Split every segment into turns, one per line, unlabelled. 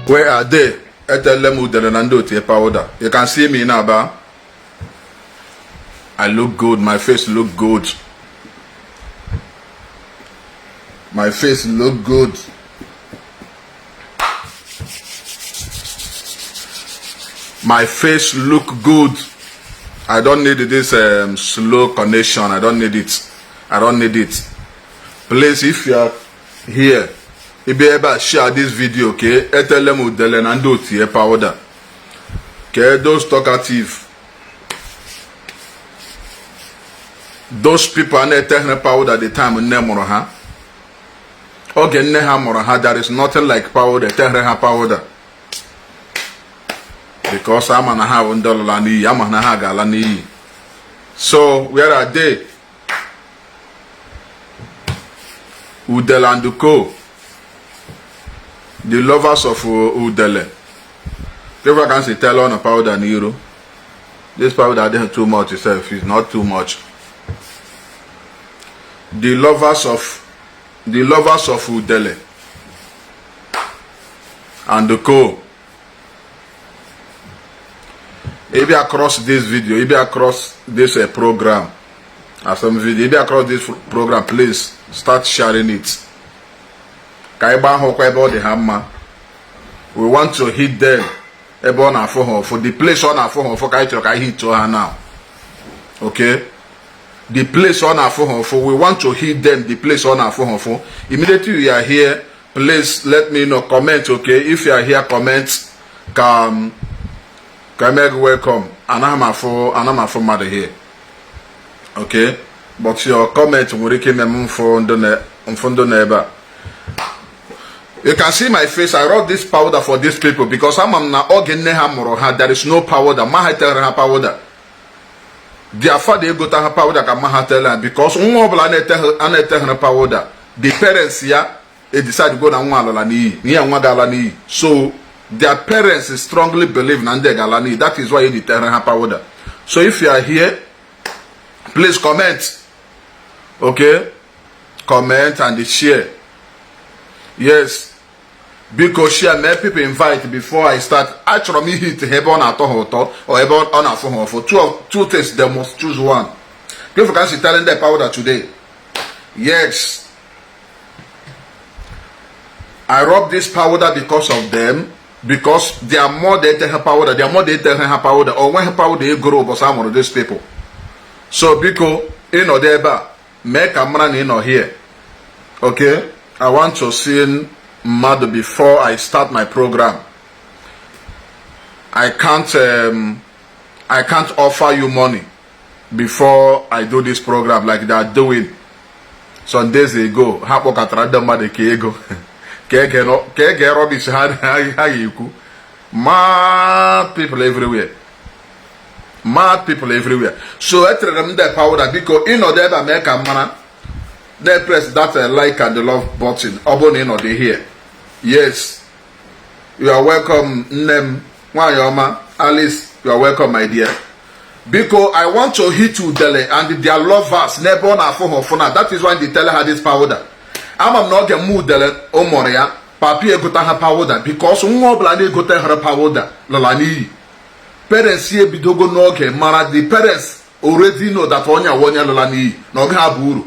Where are they? Etele m udele na ndị otu powder. You can see me now, ba. I look good. My face look good. My face look good. My face look good. I don't need this slow connection. I don't need it. I don't need it. Please, if you are here, ị bịa ebe a, share this video, okay? Etele m udele na ndị otu powder. Okay, those talkative, those people a na-eteghị powder the time nne mụrụ ha, oge nne ha mụrụ ha, there is nothing like powder. Eteghere ha powder because ama na ha bụ ndị ọlụla n'iyi, ama na ha ga-ala n'iyi. So where are they? Udele and co, the lovers of udele. If I can see tell on a powder n'iru, this powder adịghị too much itself, is not too much. The lovers of udele and the co, if you across this video, if you across this program as some video, if you across this program, please start sharing it. Ka anyị gbaa ha ụkwụ ebe ọ dị ha mma. We want to hit them ebe ọ na-afụ ha ụfụ, the place ọ na-afụ ha ụfụ ka anyị chọrọ ka anyị hit ha now, okay? The place ọ na-afụ ha ụfụ, we want to hit them the place ọ na-afụ ha ụfụ. Immediately you are here, please let me know, comment, okay? If you are here, comment ka eme gị welcome. Anaghị m afụ mmadụ here, okay? But your comment nwere ike ime m mfụ ndị nọ ebe a. You can see my face. I rub this powder for these people because ama m na oge nne ha mụrụ ha, there is no powder. Ma ha tere ha powder, their father egota ha powder ka ma ha tele ha, because nwa ọbụla a na-eteghara powder, the parents ya e decide go na nwa alala n'iyi, na ya nwa ga-ala n'iyi. So their parents strongly believe na ndị ga-ala n'iyi. That is why eji tere ha powder. So if you are here, please comment, okay? Comment and share. Yes, biko share, mee people invite before I start. Achọrọ m ihe ite ha ebe ọ na-atọ ha ụtọ or ebe ọ na-afụ ha ụfụ. Two things, they must choose one. If you can see telling the powder today, yes, I rub this powder because of them, because they are more than ha powder, they are more than ha powder or when ha powder egoro ụbọchị a mụrụ these people. So biko, ịnọdụ ebe a, mee ka m mara na ị nọ here, okay? I want to see mmadụ before I start my program. I can't offer you money before I do this program like they are doing some days ago. Ha kpọkọtara ndị mmadụ ka ego ka ege rubbish ha ha ga-ekwu. Mad people everywhere, mad people everywhere. So etere m ndị powder. Biko, ịnọdụ ebe a, mee ka m mara. Then press that like and the love button ọ bụrụ na ịnọdụ here. Yes, you are welcome, nne m nwanyị ọma Alice. You are welcome, my dear. Biko, I want to hit udele and their lovers n'ebe ọ na-afụ ha ụfụ na that is why they tell her this powder. Ama m na oge mụ udele ụmụrụ ya, papi egota ha powder, because nwa ọbụla na-egote ha powder lala n'iyi. Parents ya ebidogo n'oge mara. The parents already know that onye awa onye lala n'iyi na ọ gaghị aba uru.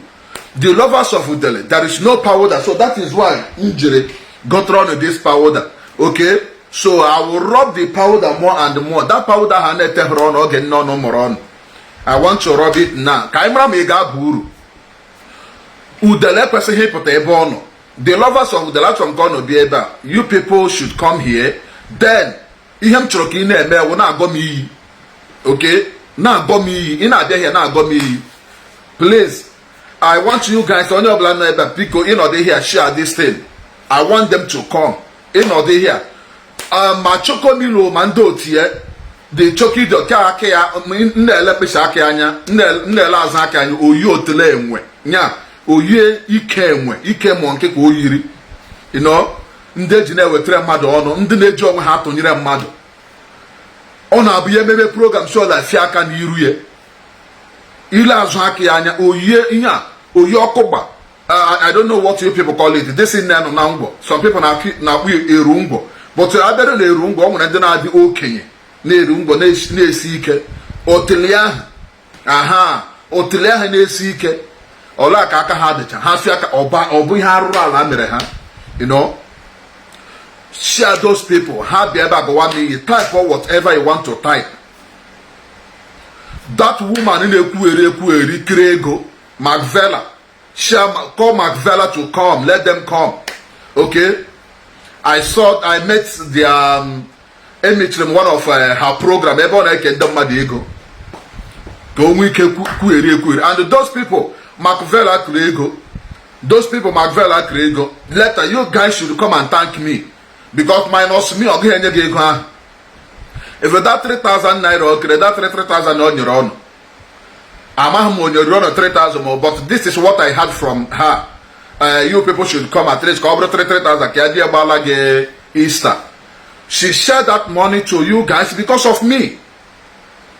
The lovers of udele, there is no powder, so that is why m jiri gotere on this powder, okay? So I will rub the powder more and more. That powder ha na-eteghịrị ọnụ oge nne ọnụ mụrụ ọnụ, I want to rub it now ka anyị mara ma ị ga-aba uru. Udele ekwesịghị ịpụta ebe ọ nọ. The lovers of udele, achọrọ m ka ọ nọ bịa ebe a. You people should come here. Then ihe m chọrọ ka ị na-eme wụ na-agọ m iyi, okay? Na-agọ m iyi. Ị na-abịa here na-agọ m iyi. Please, I want you guys, onye ọbụla nọ ebe a, biko, ịnọdụ here, share this thing. I want them to come. Ịnọdụ here, ma chokomilo ma ndị otu ya, the chokido ke aka ya m na-ele mkpịsị aka ya anya, m na-ele azụ aka anya, oyi otele enwe nya oyie ike enwe ike mụọ nke ka o yiri ndị eji na-ewetara mmadụ ọnụ, ndị na-eji onwe ha atụnyere mmadụ. Ọ na-abụ ya emebe program si ọla fie aka n'iru ya, ile azụ aka ya anya, oyie ihe a oyi ọkụ gba. I don't know what you people call it. This thing na ngwọ, some people na-akpụ eru ngwọ. But abịara na-eru ngwọ, ọ nwere ndị na-adị okenye na-eru ngwọ na-esi ike. Otili ahụ, aha, otili ahụ na-esi ike ọla ka aka ha dịcha ha fịa ka ọba. Ọ bụ ihe arụrụ ala mere ha. Share those people, ha bịa ebe a gụwa m iyi. Type or whatever you want to type. That woman na-ekwugheri ekwugheri kiri ego Macvela, share, call Macvela to come. Let them come, okay? I saw, I met their emechiri m one of her program ebe ọ na-eke ndị mmadụ ego ka o nwee ike kwugheri ekwugheri. And those people Macvela kiri ego, those people Macvela kiri ego, later you guys should come and thank me, because minus me, ọ gaghị enye gị ego ahụ. If that 3000 naira o kere, that 3000 o nyere ọnụ, amaghị m onye rụọ ọnụ 3000 ma, but this is what I had from her. You people should come, at least ka ọ bụrụ 3000 ka ya dị gbala gị Easter. She shared that money to you guys because of me.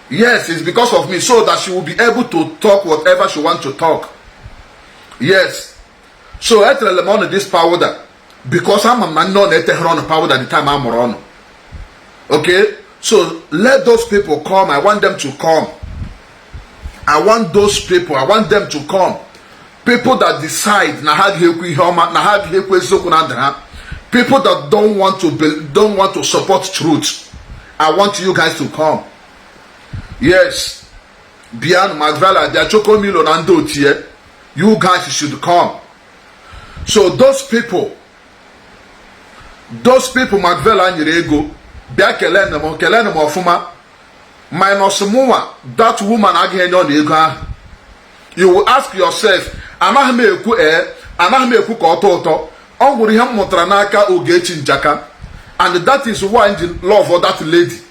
Yes, it's because of me, so that she will be able to talk whatever she want to talk. Yes, so eterele m ọnụ this powder because ama m na nne ọ na-eteghere ọnụ powder the time a mụrụ ọnụ. Okay, so let those people come. I want them to come. I want those people, I want them to come. People that decide na ha ga-ekwu ihe ọma, na ha ga-ekwu eziokwu na ndụ ha, people that don't want to support truth, I want you guys to come. Yes, bịanụ. Macvela bịa, Chokomilo na ndị otie, you guys should come. So those people Macvela nyere ego, bịa kelee m, kelee m ọfụma. Minus mụnwa, that woman agaghị enye ọ na ego ahụ. You will ask yourself. Anaghị m ekwu, ee, anaghị m ekwu ka ọ tọọ ụtọ. Ọ nwere ihe m mụtara n'aka Ogechi Njaka, and that is why m ji love that lady,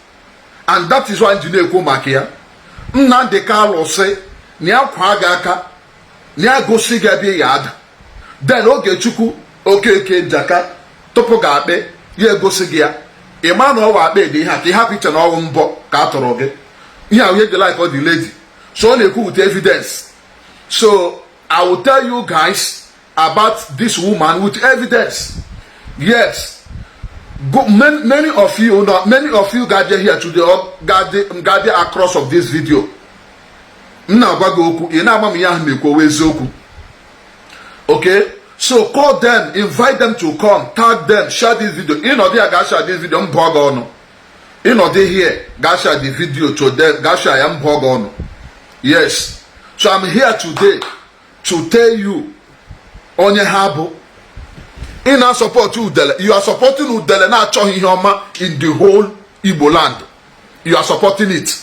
and that is why m ji na-ekwu maka ya. Nnamdi Kanu sị na ya kwa gị aka, na ya gosi gị ebe ị ya ada. Then Ogechukwu Okeke Njaka tụpụ gị akpị, ya egosi gị ya. Ị ma na ọwa akpị dị ihe a ka ị hapụ iche na ọwụ mbọ ka a tụrụ gị ihe ahụ. Ihe dị like ọ dị lady, so ọ na-ekwu with evidence. So I will tell you guys about this woman with evidence. Yes, go, many, many of you know, many of you got here today or got across of this video. M na-agwa gị okwu, ị na-ama m ihe ahụ na-ekwu owe eziokwu. Okay, so call them, invite them to come, tag them, share this video. Ịnọdụ ya ga share this video, m bụọ gị ọnụ. Ịnọdụ here ga share the video to them, ga share ya, m bụọ gị ọnụ. Yes, so I'm here today to tell you onye ha bụ. Ị na-support udele, you are supporting udele na-achọghị ihe ọma in the whole Igbo land. You are supporting it.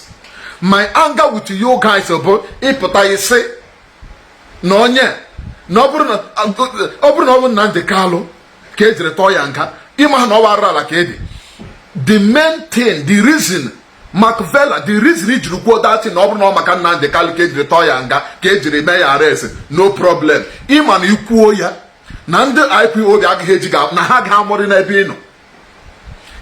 My anger with you guys bụ ịpụta isi na onye na ọ bụrụ na ọ bụ Nnamdi Kanu ka ejiri tọọ ya nga, ịma na ọ wara ala ka edi. The main thing, the reason Macvela, the reason ijiri kwuo that thing, na ọ bụrụ na ọ maka Nnamdi Kanu ka ejiri tọọ ya nga, ka ejiri mee ya arrest, no problem. Ịma na ikwuo ya na ndị IPOB agaghị eji ga na ha ga-amụrị n'ebe ị nọ.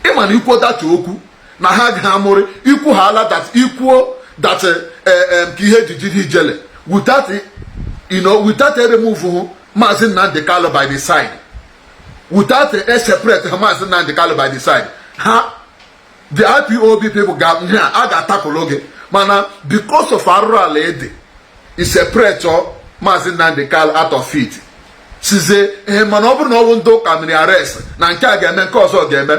Ịma na ikwuo that okwu na ha ga-amụrị ikwu ha ala that ikwuo that ka ihe ejiji ijele without a remove hụ Maazị Nnamdi Kanu by the side, without a separate ha Maazị Nnamdi Kanu by the side, ha the IPOB people ga a ga-atakụlụ gị. Mana because of arụrụ ala ede i separate Maazị Nnamdi Kanu out of it, sizie ee, mana ọ bụrụ na ọ bụ ndị ụka mere arrest na nke a ga-eme, nke ọzọ ga-eme,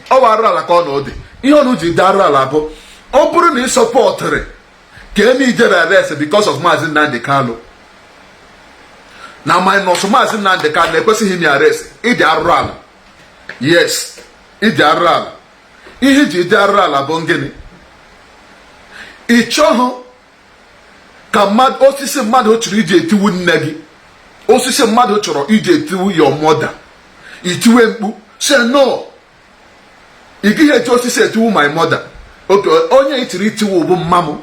ọ bụ arụ ala ka ọ na ụdị ihe ọnụ ji dị arụ ala bụ ọ bụrụ na ị supportịrị ka eme ijere arrest because of Maazị Nnamdi Kanu, na minus Maazị Nnamdi Kanu na-ekwesịghị ime arrest, ịdị arụrụ ala. Yes, ịdị arụrụ ala. Ihe iji dị arụrụ ala bụ gịnị? Ị chọghị ka mmadụ, osisi mmadụ chọrọ iji etiwu nne gị, osisi mmadụ chọrọ iji etiwu your mother, itiwe mkpu say no, ị gaghị eji osisi etiwu my mother. Okay, onye itiri itiwu bụ mma m.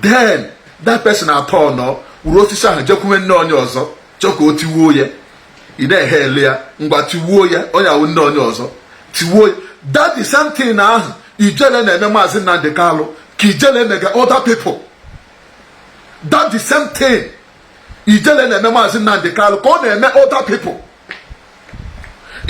Then that person atọ nọ wuru osisi ahụ jekwuwe nne onye ọzọ, chọọ ka o tiwuo ya. Ị na-ehe ele ya, ngwa, tiwuo ya. Onye ahụ nne onye ọzọ, tiwuo ya. That is something ahụ ijele na-eme Maazị Nnamdi Kanu ka ijele emega other people. That the same thing ijele na-eme Maazị Nnamdi Kanu ka ọ na-eme other people.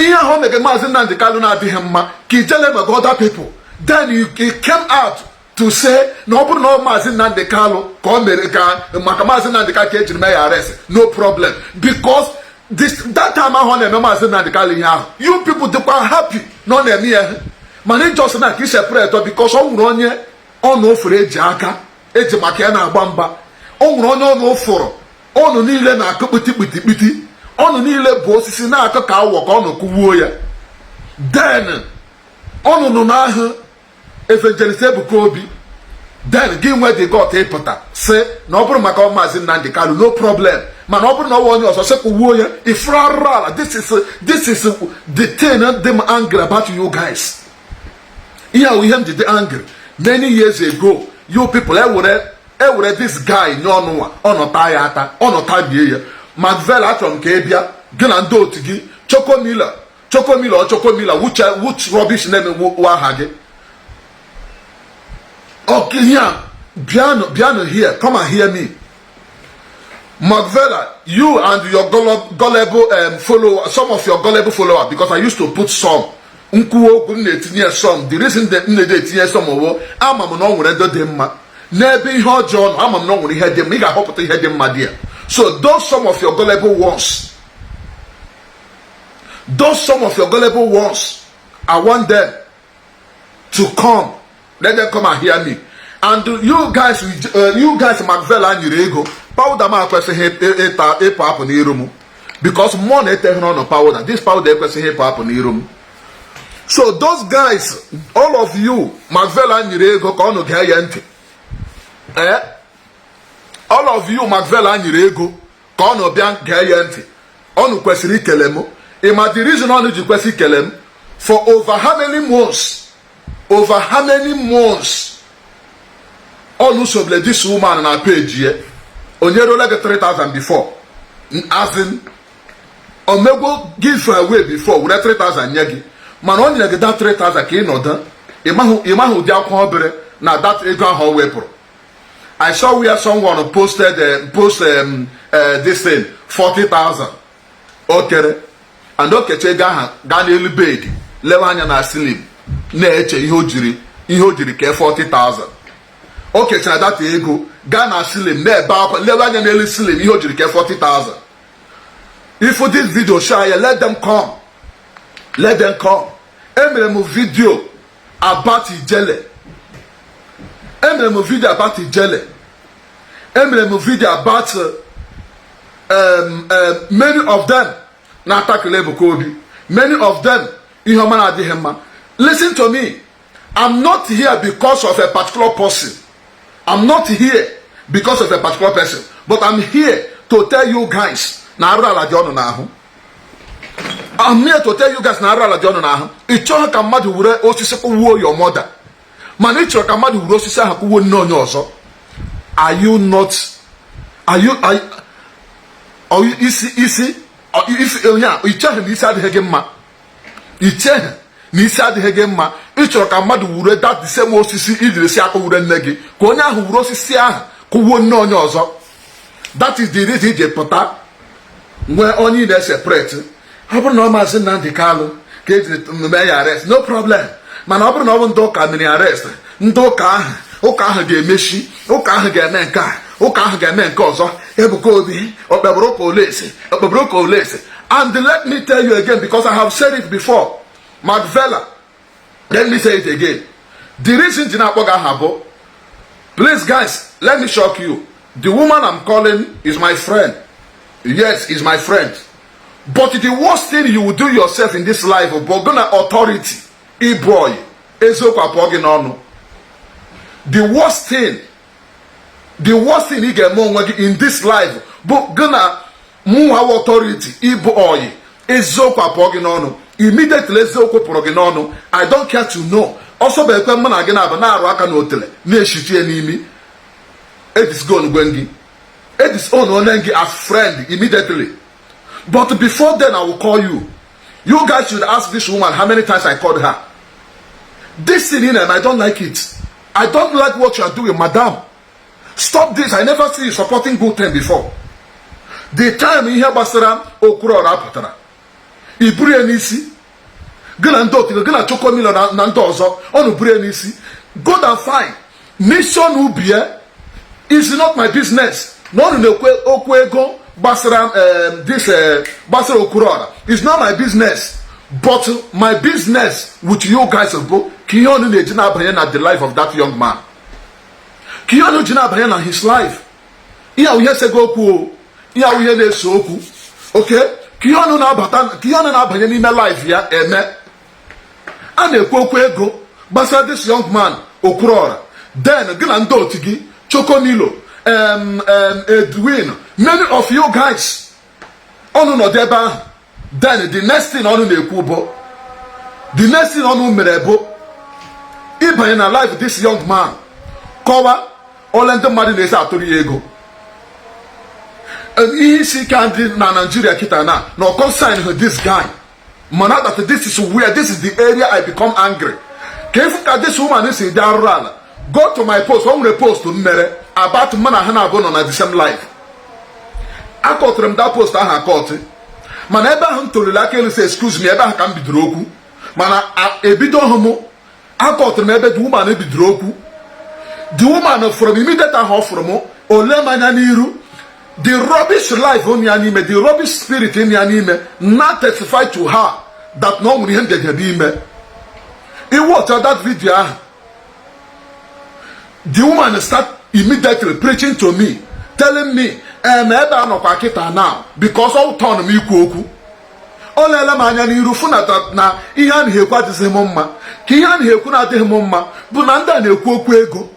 Ihe ahụ o mege Maazị Nnamdi Kanu na-adịghị mma ka Ijele mega other people. Then he came out to say na ọ bụrụ na ọ Maazị Nnamdi Kanu ka o mere, ka maka Maazị Nnamdi Kanu ka ejiri mee ya arrest, no problem, because this that time ahụ ọ na-eme Maazị Nnamdi Kanu ihe ahụ, you people dịkwa happy na ọ na-eme ya. Mana ị just na ka i separate because ọ nwere onye ọnụ ofere eji aka eji maka ya na-agba mgba. O nwere onye ọnụ ụfụrụ, ọnụ niile na-akụ kpiti kpiti kpiti, ọnụ niile bụ osisi na-akụ ka awọ ka ọnụ kụwuo ya. Then ọnụnụ n'ahụ Evangelist Ebuka Obi, then gị nwee the gut ịpụta sị na ọ bụrụ maka Maazị Nnamdi Kanu, no problem, mana ọ bụrụ na ọ bụ onye ọzọ, sị kwuwuo ya. Ifuru arụrụ ala. This is the thing dị m angry about you guys. Ihe ahụ ihe m ji dị angry. Many years ago, you people ewere this guy nye ọnụnwa, ọnọta ya ata, ọnọta bie ya. Macvel, achọrọ m ka ị bịa, gị na ndị otu gị, Chokomila, Chokomila or Chokomila, which rubbish name wụ aha gị? Okay, here, bịanụ, bịanụ here, come and hear me. Macvela, you and your gullible follower, some of your gullible follower, because I used to put some nkwuwa okwu m na-etinye some. The reason m na-eji etinye some owo, ama m na ọ nwere ndị dị mma n'ebe ihe ọjọọ nọ. Ama m na ọ nwere ihe dị mma, ị ga-ahọpụta ihe dị mma dị ya. So those some of your gullible ones, those some of your gullible ones, I want them to come. Let them come and hear me. And you guys, you guys, Macvela nyere ego powder m akwesịghị ịta ịpụ apụ n'iru m, because mmụọ na-eteghị n'ọnụ powder, this powder ekwesịghị ịpụ apụ n'iru m. So those guys, all of you Macvela nyere ego ka ọnụ gee ya ntị, eh, all of you Macvela nyere ego ka ọnụ bịa gee ya ntị, ọnụ kwesịrị ikele m. Ịma the reason ọnụ ji kwesị ikele m? For over how many months, over how many months ọnụ soble this woman na page ya? Onye ruola gị 3000 before? As in, omegwo give away before, were 3000 nye gị, mana o nyere gị that 3000 ka ị nọdụ, ịmaghị ụdị akwa obere na that ego ahụ o wepụrụ. I saw where someone posted post this thing, 40,000 o kere, and o kecha ego ahụ, gaa n'elu bed, lewe anya na ceiling, na-eche ihe o jiri kee 40,000. O kechara data ego, gaa na ceiling, na-ebe akwa, lewe anya n'elu ceiling, ihe o jiri kee 40,000. If this video share ya, let them come, let them come. Emere m video about Ijele, emere m video about Ijele, emere m video about many of them na-atakịrị Ebuka Obi, many of them ihe ọma na-adịghị mma. Listen to me, I'm not here because of a particular person. I'm not here because of a particular person, but I'm here to tell you guys na arụ ala dị ọnụ n'ahụ. I'm here to tell you guys na arụ ala dị ọnụ n'ahụ. Ị chọghị ka mmadụ were osisi kụwuo your mother, mana ị chọrọ ka mmadụ were osisi ahụ kụwuo nne onye ọzọ. Are you not, are you, are you isi onye a? Ị cheghị na isi adịghị gị mma? Ị cheghị na isi adịghị gị mma? Ị chọrọ ka mmadụ wure that the same osisi ijiri si aka wure nne gị, ka onye ahụ wure osisi ahụ kụwuo nne onye ọzọ. That is the reason iji pụta nwee onye ị na-eseparate. Ọ bụrụ na ọ Maazị Nnamdi Kanu ka ejiri mee ya arrest, no problem, mana ọ bụrụ na ọ bụ ndị ụka mere arrest, ndị ụka ahụ, ụka ahụ ga-emechi, ụka ahụ ga-eme nke a, ụka ahụ ga-eme nke ọzọ. Ebuka Obi okpebere ụka olesi, okpebere ụka olesi. And let me tell you again, because I have said it before, Macvela, let me say it again. The reason ji na-akpọ gị aha bụ, please guys, let me shock you. The woman I'm calling is my friend. Yes, is my friend. But the worst thing you will do yourself in this life bụ gị na authority ịbụ oyi, eziokwu apụọ gị n'ọnụ. The worst thing, the worst thing ị ga-eme onwe gị in this life bụ gị na mụnwa authority ịbụ oyi, eziokwu apụọ gị n'ọnụ. Immediately eziokwu pụrụ gị n'ọnụ, I don't care to know. Ọsọ bụ ekwe mụ na gị na-abụ na-arụ aka n'otele na-eshichi ya n'imi. Edisown gwe gị, edisown onye gị as friend immediately. But before then, I will call you. You guys should ask this woman how many times I called her. This thing in and I don't like it. I don't like what you are doing, madam. Stop this. I never see you supporting good thing before. The time ihe gbasara Okwuluọra pụtara, I buru ya n'isi, gị na ndị otu gị na Chokomilo na ndị ọzọ ọnụ buru ya n'isi. Good and fine. Mission ubie is not my business. Na ọnụ na-ekwe okwu ego gbasara this gbasara Okwuluora is not my business, but my business with you guys bụ ka ihe ọnụ na-eji na-abanye na the life of that young man, ka ihe ọnụ ji na-abanye na his life. Ihe ahụ ihe sego okwu o, ihe ahụ ihe na-ese okwu. Okay, ka ihe ọnụ na-abata, ka ihe ọnụ na-abanye n'ime life ya eme. A na-ekwu okwu ego gbasara this young man Okwuluora, then gị na ndị otu gị, Chokomilo, Edwin, many of you guys, ọnụ nọdụ ebe ahụ. Then the next thing ọnụ na-ekwu bụ, the next thing ọnụ mere bụ ịbanye na life this young man, kọwa ole ndị mmadụ na-esi atụrụ ya ego. Ihe isi ike dị na Nigeria kịta na concern this guy, mana that this is where, this is the area I become angry. Ka ifu ka this woman si dị arụrụ ala. Go to my post, o nwere post m mere about mụ na ha na-abụ nọ na the same life. Akọtụrụ m that post ahụ akọtụ, mana ebe ahụ m toliri aka elu sị, "Excuse me," ebe ahụ ka m bidoro okwu. Mana ebidoghị m, akọtụrụ m ebe the woman bidoro okwu. The woman fụrụ m immediate ahụ ọ fụrụ m, ole m anya n'iru. The rubbish life on ya n'ime, the rubbish spirit in ya n'ime na testify to her that na ọ nwere ihe ndedebe ime. Iwatch that video ahụ, the woman start immediately preaching to me, telling me ebe a nọkwa kịta now because ọ turn m ikwu okwu. O leela m anya n'iru, fụ na ihe a na-ekwu adịghị m mma. Ka ihe a na-ekwu na-adịghị m mma bụ na ndị a na-ekwu okwu ego.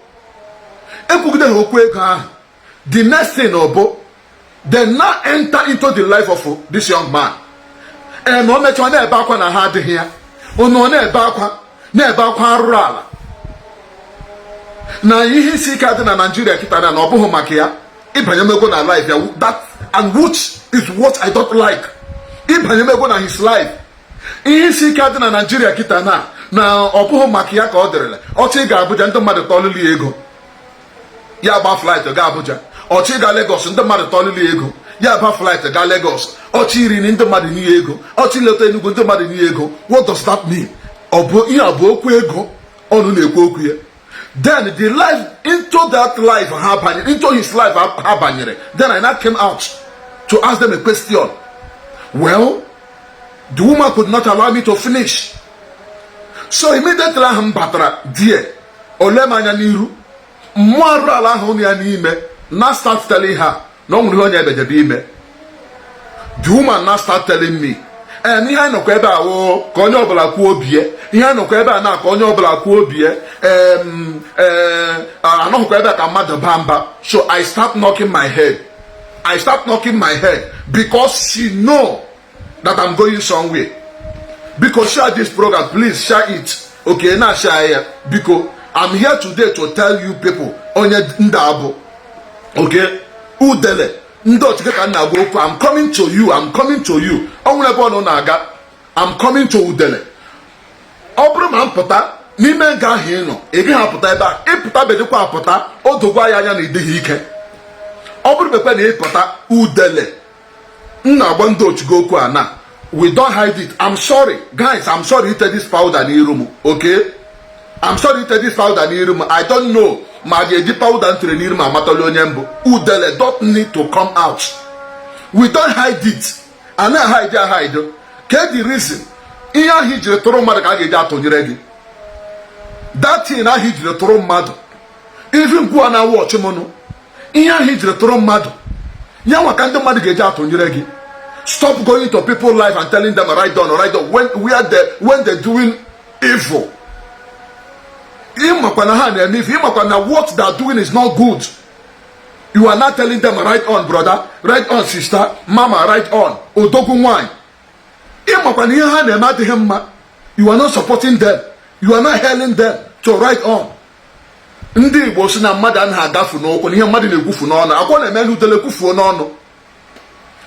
Ekwugide ha okwu ego ahụ, the next thing ọ bụ they now enter into the life of this young man. Ee, na o mechaa na-ebe akwa na ha adịghị ya. Unu ọ na-ebe akwa, na-ebe akwa arụrụ ala na ihe isi ike adị na Nigeria kịta, na ọ bụghị maka ya. Ịbanye mego na life ya, that and which is what I don't like. Ịbanye mego na his life, ihe isi ike adị na Nigeria kịta, na ọ bụghị maka ya ka ọ dịrịla. Ọchị ịga Abuja, ndị mmadụ tọlụli ego, ya gba flight gaa Abuja. Ọchị ịga Lagos, ndị mmadụ tọlụli ego, ya gba flight gaa Lagos. Ọchị iri ndị mmadụ n'ihe ego, ọchị ileta Enugu, ndị mmadụ n'ihe ego. What does that mean? Ọ bụ ihe a bụ okwu ego ọnụ na-ekwu okwu ya. Then the life into that life ha banyere, into his life ha banyere. Then I now came out to ask them a question. Well, the woman could not allow me to finish. So immediately ahụ m batara there, ole m anya n'iru, mmụọ arụ ala ahụ ya n'ime na start telling her na ọ nwere ihe onye ebejebe ime. The woman now start telling me, ee, ihe anyị nọkwa ebe a woo ka onye ọbụla kwuo obie. Ihe anyị nọkwa ebe a na ka onye ọbụla kwuo obie. Ee, anọghịkwa ebe a ka mmadụ baa mba. So I start knocking my head, I start knocking my head because she know that I'm going somewhere. Biko, share this program, please share it. Okay, na share ya, biko. I'm here today to tell you people onye ndị abụ. Okay, udele ndị ọchịchị ka m na-agwa okwu. I'm coming to you, I'm coming to you. Ọ nwere ebe ọ nọ na-aga. I'm coming to udele. Ọ bụrụ ma m pụta n'ime nga ahụ ị nọ, ị gaghị apụta ebe a. Ịpụta bedịkwa apụta, o dogwa ya anya na ịdịghị ike. Ọ bụrụ bekwe na ịpụta, udele, m na-agba ndị otu okwu a na we don't hide it. I'm sorry, guys, I'm sorry ite this powder n'iru m. Okay, I'm sorry ite this powder n'iru m. I don't know ma a ga-eji powder ntụrụ n'iru m amatala onye mbụ. Udele don't need to come out. We don't hide it. A na-hide ya hide ka the reason, ihe ahụ ijiri tụrụ mmadụ ka a ga-eji atụnyere gị. That thing ahụ ijiri tụrụ mmadụ, even gwuo na watch m nụ, ihe ahụ ijiri tụrụ mmadụ ya nwa ka ndị mmadụ ga-eji atụnyere gị. Stop going to people life and telling them, "Right on, right on," when we are the when they're doing evil. Ịmakwa na ha na-eme ife, ịmakwa na what they are doing is not good, you are not telling them, "Right on, brother, right on, sister, mama, right on, odogwu nwanyị." Ịmakwa na ihe ha na-eme adịghị mma, you are not supporting them, you are not hailing them to right on. Ndị Igbo si na mmadụ anaghị agafu n'ụkwụ na ihe mmadụ na-ekwufu n'ọnụ akwọ na-eme n'udele kwufuo n'ọnụ.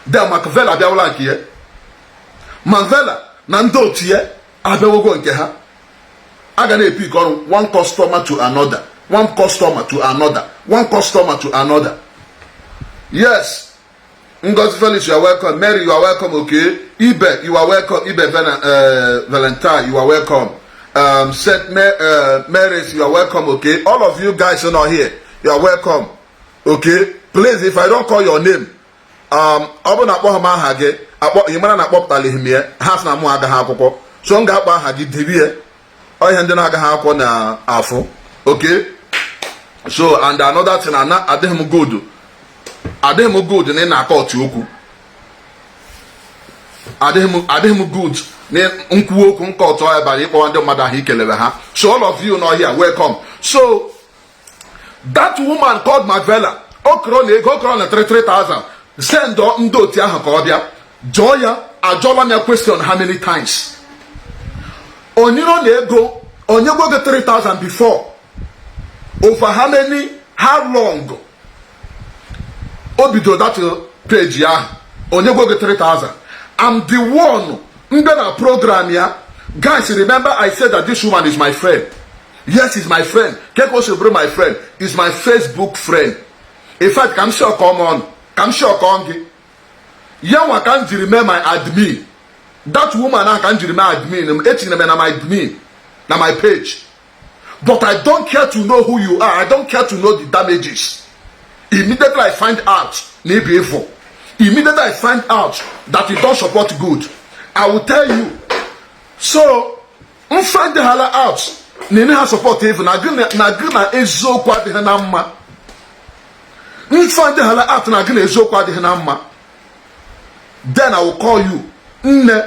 De Makvela abịawala nke ya, Manvela na ndị otu ya abịawogo nke ha. A ga na-epick ọrụ one customer to another, one customer to another, one customer to another. Yes, Ngozi Felix, you are welcome. Mary, you are welcome. Okay. Ibe, you are welcome. Ibe Valentine, you are welcome. Saint Mary's, you are welcome. Okay. All of you guys who are here, you are welcome. Okay. Please, if I don't call your name, ọ bụrụ na akpọ m aha gị akpọ, ị mara na akpọpụtalighị m ya. Ha sị na mụ agaghị akwụkwọ, so m ga-akpọ aha gị debie ọ ihe ndị na-agaghị akwụkwọ na afụ. Okay, so and another thing, ana adịghị m good, adịghị m good na ị na-akọ otu okwu. Adịghị m good na nkwuwa okwu nke ọtọ ebe anyị ịkpọwa ndị mmadụ ahụ ikelebe ha. So all of you nọ here, welcome. So that woman called Mavela, okoro na ego okoro na 33,000, send ndị otu ahụ ka ọ bịa jụọ ya. Ajụọla m ya question how many times? Onyiro na ego onye gwo gị 3000 before, over how many, how long o bidoro that page ahụ? Onye gwo gị 3000? I'm the one mbe na program ya. Guys, remember I said that this woman is my friend. Yes, is my friend. Keko si bụrụ my friend, is my Facebook friend. In fact, ka m si ọkọ m ọnụ, ka m si ọkọ gị ya nwa, ka m jiri mee my admin. That woman ahụ ka m jiri mee admin m, etinyere m na my admin na my page. But I don't care to know who you are. I don't care to know the damages. Immediately I find out na ị bụ evil, immediately I find out that you don't support good, I will tell you. So m find hala out na ị ha support evil, na gị na eziokwu adịghị na mma, m find hala out na gị na eziokwu adịghị na mma, then I will call you. Nne,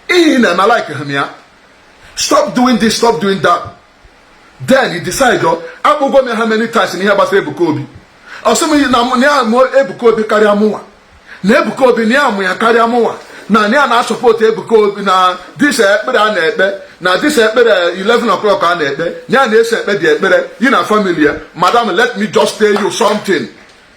ihe ị na-eme, like him ya, stop doing this, stop doing that. Then you decide. Ọ akpụgwọ m ya how many times n'ihe gbasara Ebuka Obi? Ọ sị m na ya mụ Ebuka Obi karịa mụnwa, na Ebuka Obi na ya mụ ya karịa mụnwa, na ya na-asupport Ebuka Obi, na this ekpere a na-ekpe, na this ekpere 11 o'clock a na-ekpe, na ya na-eso ekpe dị ekpere yi na family ya. Madam, let me just tell you something.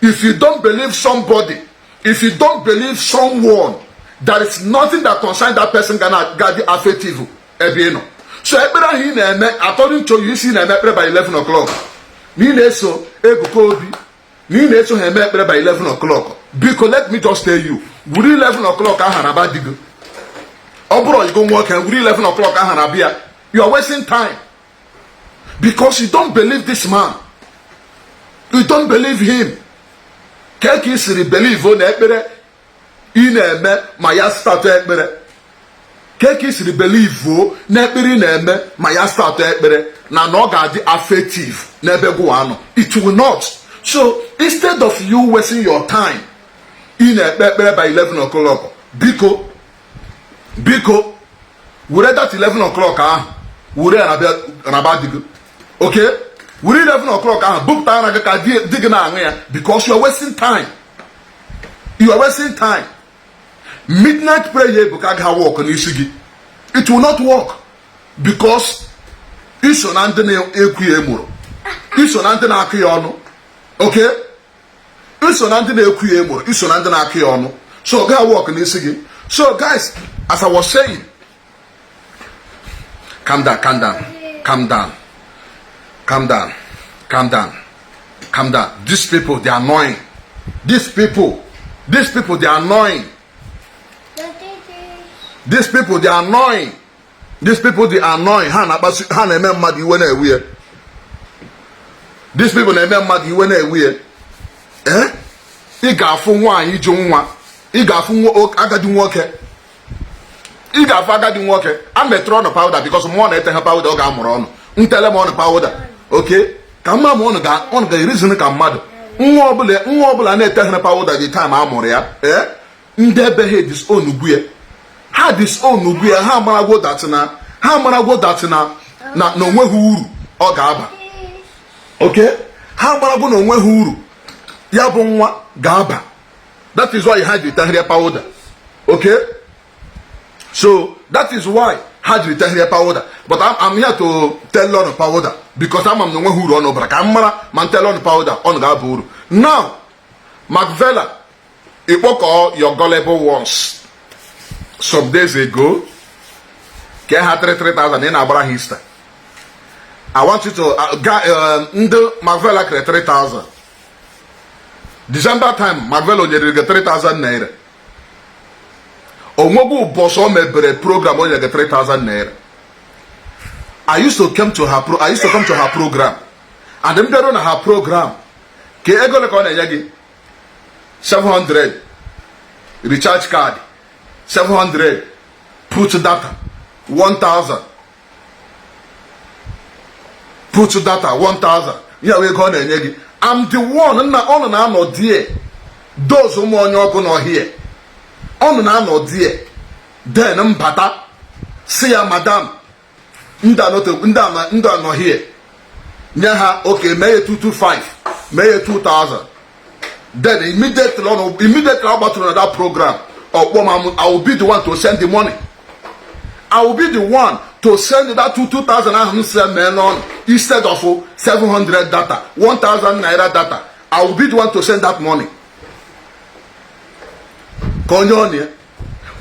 If you don't believe somebody, if you don't believe someone, there is nothing that concern that person gonna ga-adị effective ebe ị nọ. So ekpere ahụ ị na-eme, according to you, isi na-eme ekpere by 11 o'clock, na ị na-eso Ebuka Obi, na ị na-eso ha eme ekpere by 11 o'clock, biko, let me just tell you, wuru 11 o'clock ahụ na di gị. Ọ bụrụ oyigo nwoke, wuru 11 o'clock ahụ na bịa. You are wasting time because you don't believe this man, you don't believe him. Ka ị siri believe na ekpere ị na-eme ma ya start ekpere, ka ị siri believe na ekpere ị na-eme ma ya start ekpere na ọ ga-adị effective n'ebe gụwa nọ? It will not. So instead of you wasting your time ị na-ekpe ekpere by 11 o'clock, biko, biko, were that 11 o'clock ahụ were ya raba di gị. Okay, were 11 o'clock ahụ bupụta ara gị ka di gị na-aṅụ ya, because you are wasting time, you are wasting time. Midnight prayer Ebuka agaghị work n'isi gị. It will not work because iso na ndị na-ekwu ya emụrụ, iso na ndị na-akụ ya ọnụ. Okay, iso na ndị na-ekwu ya emụrụ, iso na ndị na-akụ ya ọnụ, so ọ gaghị work n'isi gị. So guys, as I was saying, calm down, calm down, calm down, calm down, calm down, calm down. These people, they are annoying. These people, these people, they are annoying. These people, they are annoying. These people, they are annoying. Ha na-akpasu, ha na-eme mmadụ iwe na-ewu ya. These people na-eme mmadụ iwe na-ewu ya. Ee, ị ga-afụ nwaanyị ji nwa, ị ga-afụ agadi nwoke, ị ga-afụ agadi nwoke a metụrụ ọnụ powder, because mmụọ na-ete ha powder, ọ ga-amụrụ ọnụ ntele m ọnụ powder. Okay, ka mma ma ọnụ ga-erizin ka mmadụ. Nwa ọbụla na-ete ha powder the time a mụrụ ya, ee, ndị ebe ha disown ugwu ya, ha disown ugwu ya. Ha maragwo that na onweghị uru ọ ga-aba. Okay, ha maragwo na onweghị uru ya bụ nwa ga-aba. That is why ha ji tehrie powder. Okay, so that is why ha jiri tehrie powder. But I'm here to tell ọnụ powder because ama m na onweghị uru ọnụ bara. Ka m mara ma n tell ọnụ powder, ọnụ ga-aba uru. Now, Macvela, ịkpọkọ your gullible ones some days ago ka ha 33,000 ị na-agbara ha Easter. I want you to ndị Macvela kere 3000. December time, Marvelo nyere gị 3000 naira. Onwegwu ụbọchị o mebere program o nyere gị 3000 naira. I used to come to her program, and m bịaruo na her program, ka ego ole ka ọ na-enye gị? 700 recharge card, 700 put data, 1000 put data, 1000 ya wee ego ọ na-enye gị. I'm the one nna ọnụ na-anọ die those ụmụ onye ọkụ nọ here, ọnụ na-anọ die. Then mbata si ya, "Madam, ndị anọ here, nye ha." Okay, mee ya 225, mee ya 2000. Then immediately ọ gbatụrụ na that program, ọkpọ m. I will be the one to send the money. I will be the one to send that 2000 ahụ m sị mee n'ọnụ. Instead of 700 data, 1000 naira data, I will be the one to send that money ka onye ọ ya.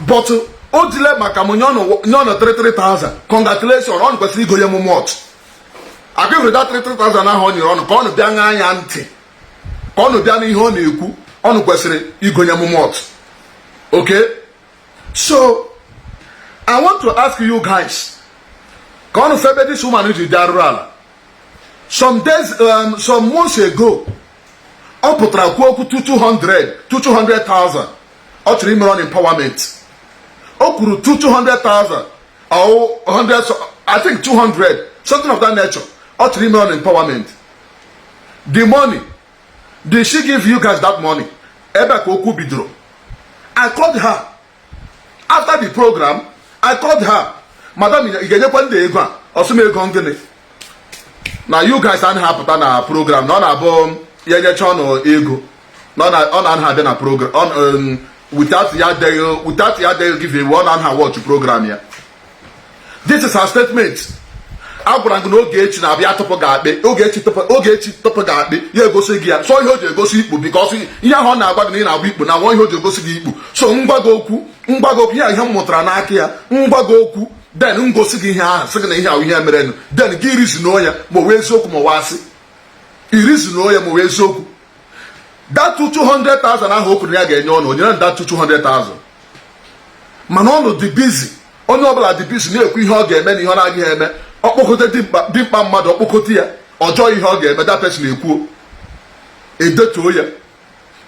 But o dile maka m nye ọnụ 33,000. Congratulations, ọ kwesịrị igonye m mọt akwa. That 33,000 ahụ ọ nyere ọnụ, ka ọnụ bịa ṅaa ya ntị, ka ọnụ bịa n'ihe ọ na-ekwu, ọnụ kwesịrị igonye m mọt. Okay, so I want to ask you guys, ka ọnụ febe this woman ji dị arụrụ ala. Some days, some months ago, ọ pụtara kwuo okwu 200 200,000 ọ chọrọ imere on empowerment. O kwuru 200,000 or 100, I think 200, something of that nature, ọ chọrọ ime on empowerment. The money, did she give you guys that money? Ebe ka okwu bidoro. I called her after the program. I called her, "Madam, ị ga-enyekwa ndị ego a?" Ọsị m, "Ego gịnị?" Na you guys anaghị apụta na program, na ọ na-abụ ya enyecha ọnụ ego, na ọ na-anaghị abịa na program without ya adịghị, without ya adịghị give away. Ọ na-anaghị watch program ya. This is her statement. A gwara gị na Ogechi na-abịa tụpụ ga-akpị Ogechi, tụpụ Ogechi, tụpụ ga-akpị ya, egosi gị ya. So ihe o ji egosi ikpu, because ihe ahụ ọ na-agwa gị na ị na-agba ikpu na nwa, ihe o ji egosi gị ikpu. So ngwa gị okwu, ngwa gị okwu, ihe m mụtara n'aka ya, ngwa gị okwu, then ngosi gị ihe ahụ, sị gị na ihe ahụ ihe merenụ, then gị rizinuo ya ma o wee eziokwu ma ọ asị. Irizinuo ya ma o wee eziokwu. That 200,000 ahụ o kwuru ya ga-enye ọnụ, o nyere that 200,000. Mana ọnụ dị busy, onye ọbụla dị busy na-ekwu ihe ọ ga-eme na ihe ọ na-agaghị eme. Ọkpọkote dimkpa mmadụ, ọkpọkote ya, ọjọọ ihe ọ ga-eme, that person ekwuo, edetuo ya.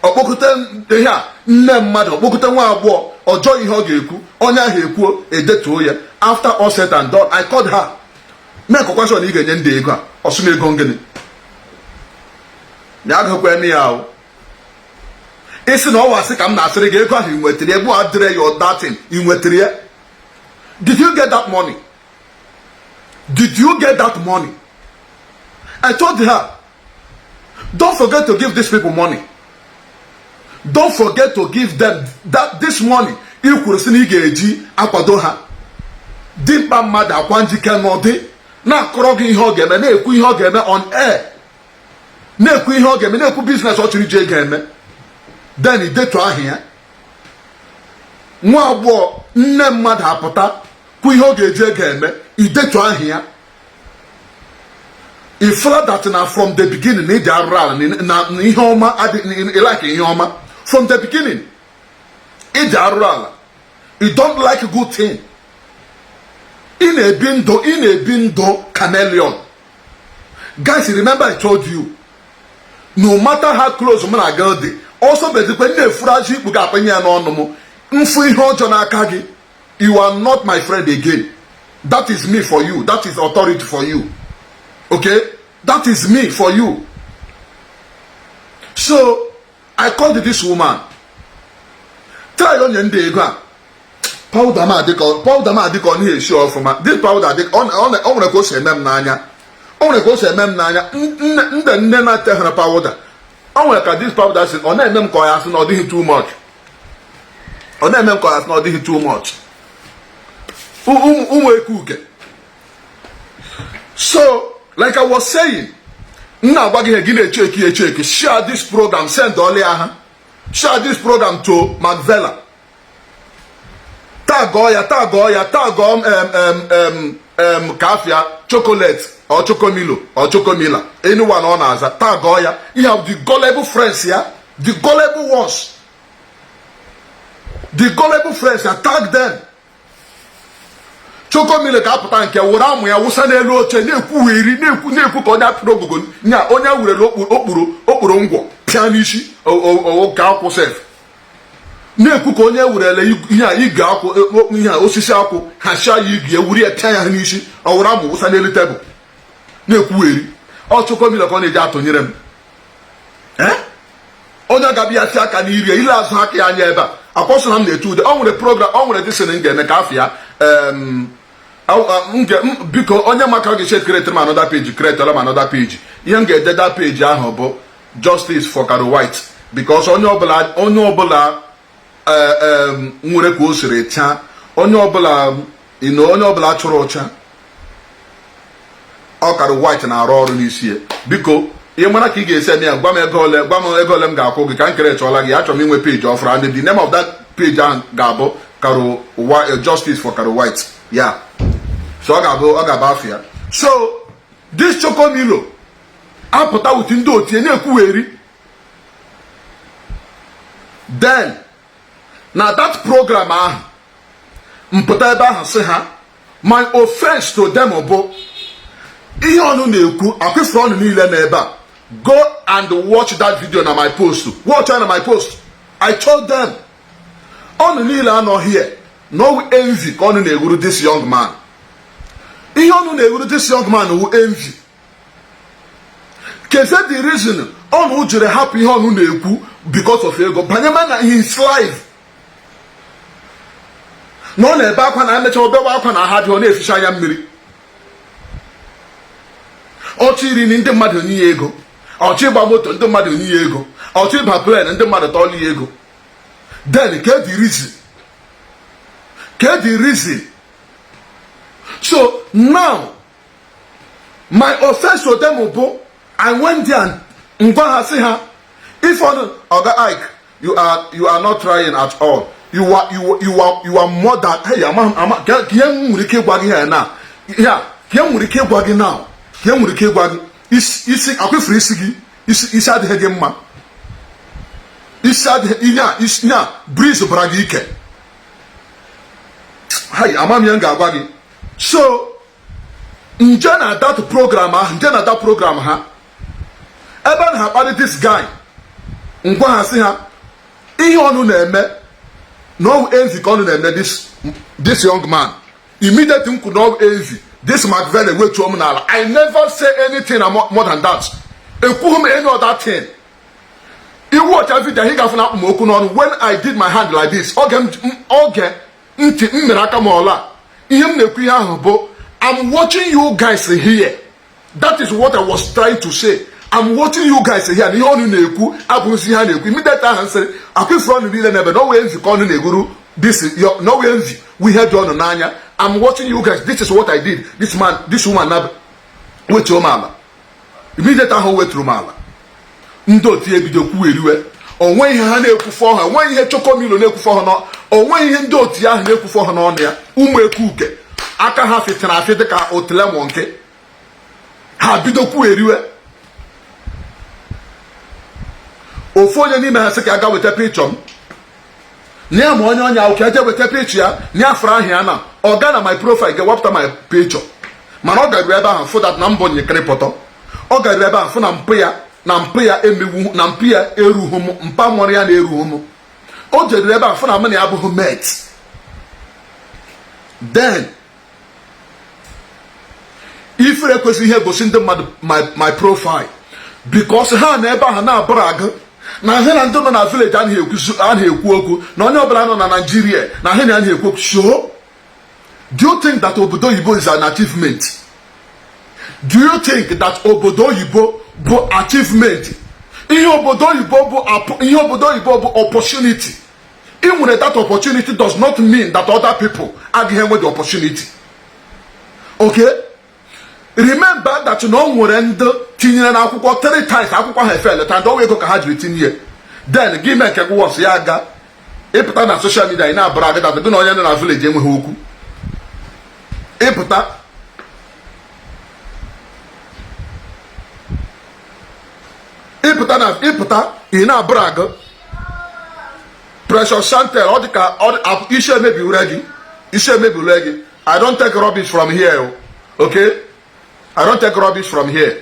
Ọkpọkote ihe a, nne mmadụ, ọkpọkote nwa agbọghọ, ọjọọ ihe ọ ga-ekwu, onye ahụ ekwuo, edetuo ya. After all said and done, I called her, mee nkọkwasị na ị ga-enye ndị ego a. Ọsụ m, "Ego ngịnị?" Na agakwa eme ya ahụ isi na ọ wasị ka m na-asịrị gị ego ahụ ị nwetara ya, egbu adịrị ya datin ị nwetara ya. Did you get that money? Did you get that money? I told her, "Don't forget to give these people money. Don't forget to give them that this money ị kwuru sị na ị ga-eji akwado ha." Dimkpa mmadụ akwa njike n'ọdị na-akọrọ gị ihe ọ ga-eme, na-ekwu ihe ọ ga-eme on air, na-ekwu ihe ọ ga-eme, na-ekwu business ọ chọrọ iji ego eme. Then idetu ahụ ya, nwa agbọghọ, nne mmadụ apụta kwu ihe ọ ga-eji ego eme, idetu ahụ ya. Ifula that na from the beginning na ịdị arụrụ ala na ihe ọma adị like ihe ọma. From the beginning ịdị arụrụ ala. You don't like good thing. Ị na-ebi ndụ, ị na-ebi ndụ chameleon. Guys, remember I told you, no matter how close mụ na gị dị, ọsọ bezikwe na-efuru ajọ ikpu ga-akpanye ya n'ọnụ m. Mfu ihe ọjọọ n'aka gị, you are not my friend again. That is me for you. That is authority for you. Okay, that is me for you. So I called this woman, try onye ndị ego a. Powder m adịka, powder m adịka ọ naghị esi ọfụma. This powder dị ọ nwere ka o si eme m n'anya, o nwere ka o si eme m n'anya. Ndị nne na-eteghara powder, o nwere ka this powder si ọ na-eme m ka ọ ya sị na ọ dịghị too much. Ọ na-eme m ka ọ ya sị na ọ dịghị too much. Ụmụ eke uke. So like I was saying, m na-agwa gị ihe, gị na-eche eki eche eki. Share this program, send ọlịa ha. Share this program to Macvela, tagọọ ya, tagọọ ya, tagọọ m kafia chocolate or chocomilo or chocomila, anyone ọ na-aza, tagọọ ya. Ihe the gullible friends ya. The gullible ones, the gullible friends, attack them. Chokomilo ga-apụta nke were amụ ya wụsa n'elu oche, na-ekwugheri, na-ekwu, na-ekwu ka onye apụrụ ogogo nya, onye werere okpuru okpuru ngwọ pịa n'isi ka akwụ sef, na-ekwu ka onye werele ihe a ige akwụ, ihe a osisi akwụ hachia ya igi ewuri ya pịa ya n'isi. Ọ were amụ wụsa n'elu tebụl na-ekwugheri. Ọ Chokomilo ka ọ na-eji atụnyere m. Onye ga-abịa si aka n'iri ile azụ aka ya anya ebe a akwọsọ na m na-etu ude. Ọ nwere program, ọ nwere disin m ga-eme ka afọ ya. Biko, onye maka ọ ga-esi create m another page, create m another page. Ihe m ga-ede that page ahụ bụ "Justice for Caro White", because onye ọbụla, onye ọbụla nwere ka o siri chaa, onye ọbụla ino, onye ọbụla chụrụ ụcha, ọ Caro White na-arụ ọrụ n'isi ya. Biko, ị mara ka ị ga-esi eme ya, gwa m ego ole, gwa m ego ole m ga-akwụ gị ka m kere chọọla gị. Achọrọ m inwe page ọfụrụ, and the name of that page ahụ ga-abụ Caro Justice for Caro White ya. So ọ ga-abụ afọ ya. So this Chokomilo apụta with ndị otie na-ekwugheri. Then na that program ahụ, mpụta ebe ahụ sị ha, my offense to them bụ ihe ọnụ na-ekwu akwụfuru ọnụ niile n'ebe a. Go and watch that video na my post, watch na my post. I told them, ọnụ niile anọ here, no envy ka ọnụ na-ewuru this young man. Ihe ọnụ na-ewuru this young man wu envy. Keze the reason ọnụ jiri hapụ ihe ọnụ na-ekwu because of ego banye ma na his life na ọ na-ebe akwa na emecha obewe akwa na aha dị, ọ na-eficha anya mmiri. Ọchọ iri nri, ndị mmadụ nye ya ego. Ọchọ ịgba moto, ndị mmadụ nye ya ego. Ọchọ ịba plane, ndị mmadụ tọọlụ ya ego. Then ke the reason, ke the reason? So now my offense to them bụ, I went there and ngwa ha sị ha, if ọnụ Oga Ike, you are not trying at all. You are more than, hey, ama ama ka ihe m nwere ike ịgwa gị ya na ya, ka ihe m nwere ike ịgwa gị now, ka ihe m nwere ike ịgwa gị. Isi akwụfuru isi gị, isi adịghị gị mma, isi adịghị ihe a, isi a breeze bara gị ike. Hai, ama m ihe m ga-agwa gị. So nje na that program ahụ, nje na that program ha ebe a na-akparị this guy, ngwa ha sị ha, ihe ọnụ na-eme na ọwụ envy ka ọnụ na-eme this young man. Immediately m kwuru na ọwụ envy, this McVeigh wetuo m n'ala. I never say anything more than that. Ekwughị m any other thing. Iwu ọcha video ị ga-afụ na akpụ m okwu n'ọnụ. When I did my hand like this, oge oge ntị m mere aka m ọla, ihe m na-ekwu ihe ahụ bụ, "I'm watching you guys here." That is what I was trying to say. "I'm watching you guys here" na ihe ọnụ na-ekwu abụghịzi ihe a na-ekwu. Immediately ahụ nsịrị akwụfuru ọnụ niile n'ebe na ọwee envy ka ọnụ na-eguru this, na ọwee envy wụ ihe dị ọnụ n'anya. "I'm watching you guys." This is what I did. This man, this woman na wetuo m ala. Immediately ahụ weturu m ala, ndị otu ebido kwugheriwe. Onwe ihe ha na-ekwufọ ha, onwe ihe Chokomilo na-ekwufọ ha, onwe ihe ndị otu ahụ na-ekwufọ ha n'ọnụ ya. Ụmụ ekuke aka ha fịtara afị dịka otelemọ nke ha bido kwugheriwe. Ofu onye n'ime ha sị ka aga weta picture m na ya ma onye ọnya ahụ, ka eje weta picture ya na ya fụrụ ahụ ya na ọ ga na my profile ga-ewepụta my picture. Mana ọ garuru ebe ahụ fụ that na mbụ nyekịrị pọtọ. Ọ garuru ebe ahụ fụ na mpụ ya, na mpụ ya emewu, na mpụ ya erughị m, mpa mụrụ ya na-erughị m. O jeruru ebe ahụ fụ na mụ na ya abụghị mate. Then ifere ekwesịghị ihe gosi ndị mmadụ my profile, because ha na ebe ahụ na-abụrụ agụ na ha na ndị nọ na village anaghị ekwu okwu, na onye ọbụla nọ na Nigeria na ha na anaghị ekwu okwu. So do you think that obodo oyibo is an achievement? Do you think that obodo oyibo bụ achievement? Ihe obodo oyibo bụ, ihe obodo oyibo bụ opportunity. Ị nwere that opportunity does not mean that other people agaghị enwe the opportunity, okay? Remember that na o nwere ndị tinyere n'akwụkwọ three times, akwụkwọ ha efe eleta, ndị ọwa ego ka ha jiri tinye. Then gị mee nke gị wọs ya aga ịpụta na social media, ị na-abụrụ agada gị na onye nọ na village enweghị okwu. Ịpụta na ịpụta Ị na-abrag. Precious Chantel, ọ dị ka isi emebiwure gị, isi emebiwure gị. I don't take rubbish from here, okay? I don't take rubbish from here,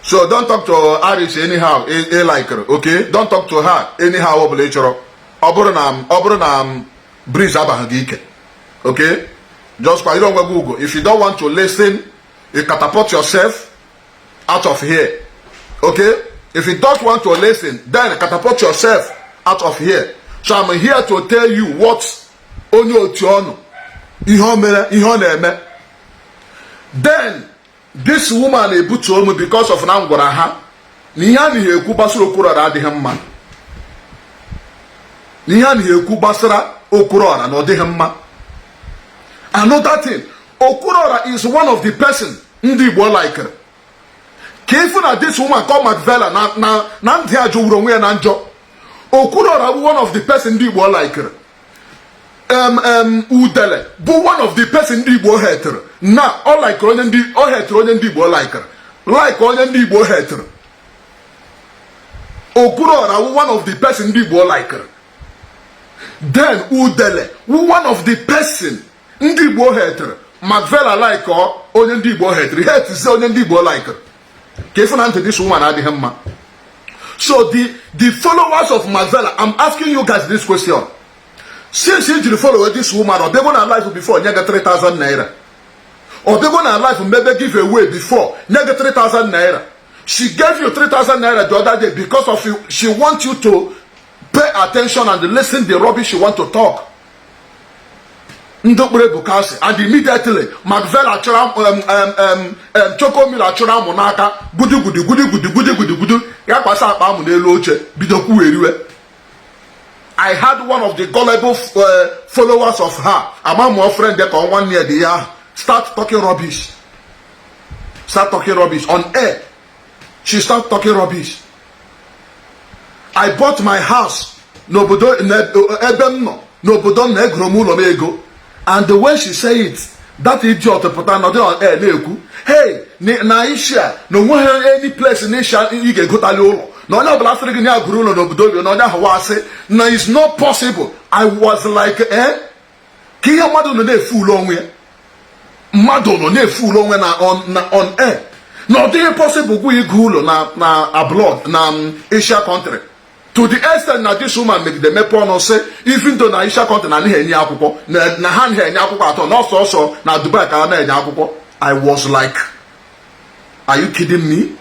so don't talk to Aris anyhow ị like, okay? Don't talk to her anyhow ọ bụla ị chọrọ. Ọ bụrụ na breeze abaghị gị ike, okay, just kwanyere onwe gị ugwu. If you don't want to listen, you catapult yourself out of here, okay? If you don't want to listen, then catapult yourself out of here. So I'm here to tell you what onye otu ọnụ, ihe o mere, ihe ọ na-eme. Then this woman ebutuo m because of na m gwara ha na ihe a naghị ekwu gbasara Okwuluọra adịghị mma, na ihe a naghị ekwu gbasara Okwuluọra na ọ dịghị mma. Another thing, Okwuluọra is one of the person ndị Igbo likere. Ka ifu na this woman called Macvela na ndị a jọwuru onwe ya na njọ. Okwuluọra bụ one of the person ndị Igbo likere. Udele bụ one of the person ndị Igbo hetere na ọ likere onye ndị ọ hetere, onye ndị Igbo likere, like onye ndị Igbo hetere. Okwuluọra bụ one of the person ndị Igbo likere. Then Udele bụ one of the person ndị Igbo hetere. Macvela like onye ndị Igbo hetere, hetizie onye ndị Igbo likere. Ka ifu na ntị this woman adịghị mma. So the followers of Macvela, I'm asking you guys this question: since i jiri follow this woman, ọ bịago na life before nye gị 3000 naira? Ọ bịago na life mebe give away before nye gị 3000 naira? She gave you 3000 naira the other day because of you. She want you to pay attention and listen the rubbish she want to talk. Ndị okpuru ebuka asị, and immediately Macvela chọrọ Chokomilo achọrọ amụ n'aka, gudu gudu gudu gudu gudu gudu gudu, ya kpasa akpa amụ n'elu oche, bido kwugheriwe. I had one of the gullible followers of her, ama mụọ friend ka ọ nwanne ya dị ya, start talking rubbish, start talking rubbish on air. She start talking rubbish. I bought my house n'obodo ebe m nọ, n'obodo m na egoro m ụlọ m ego. And the way she say it, that idiot pụta nọdụ on air na-ekwu, "Hey, na Asia na onweghị any place na Asia ị ga-egotali ụlọ, na onye ọbụla sịrị gị na ya gụrụ ụlọ n'obodo obi na onye ahụ wasị na is not possible." I was like, "Eh, ka ihe mmadụ nọ na-efu ụlọ onwe ya, mmadụ nọ na-efu ụlọ onwe na on air na ọ dịghị possible gwa ịgụ ụlọ na abroad, na Asia country." To the extent na this woman megide mepe ọnụ sị even though na Asia country na anaghị enye akwụkwọ, na ha anaghị enye akwụkwọ atọ, na ọsọ ọsọ na Dubai ka ha na-enye akwụkwọ. I was like, "Are you kidding me?"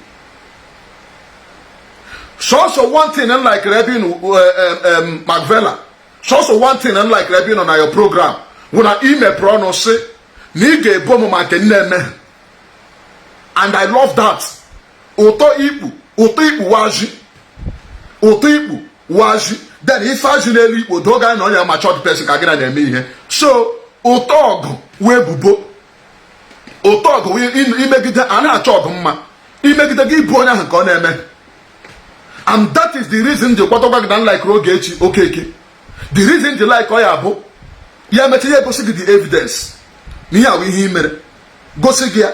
Sọsọ one thing m like ebe ị nọ, Macvela, sọsọ one thing m like ebe ị nọ na your program bụ na ị mepere ọnụ sị na ị ga-ebo m maka nne eme, and I love that. Ụtọ ikpu, ụtọ ikpu waji, ụtọ ikpu waji. Then ife ajị n'elu ikpo doga na onye matured person ka gị na na-eme ihe. So ụtọ ọgụ wee bubo, ụtọ ọgụ wee imegide, a na-achọ ọgụ mma imegide gị ịbụ onye ahụ ka ọ na-eme. And that is the reason ji kwadokwa gị na like Ogechi Okeke. The reason ji like ọ ya bụ ya emecha ya egosi gị the evidence na ihe awụ ihe i mere, gosi gị ya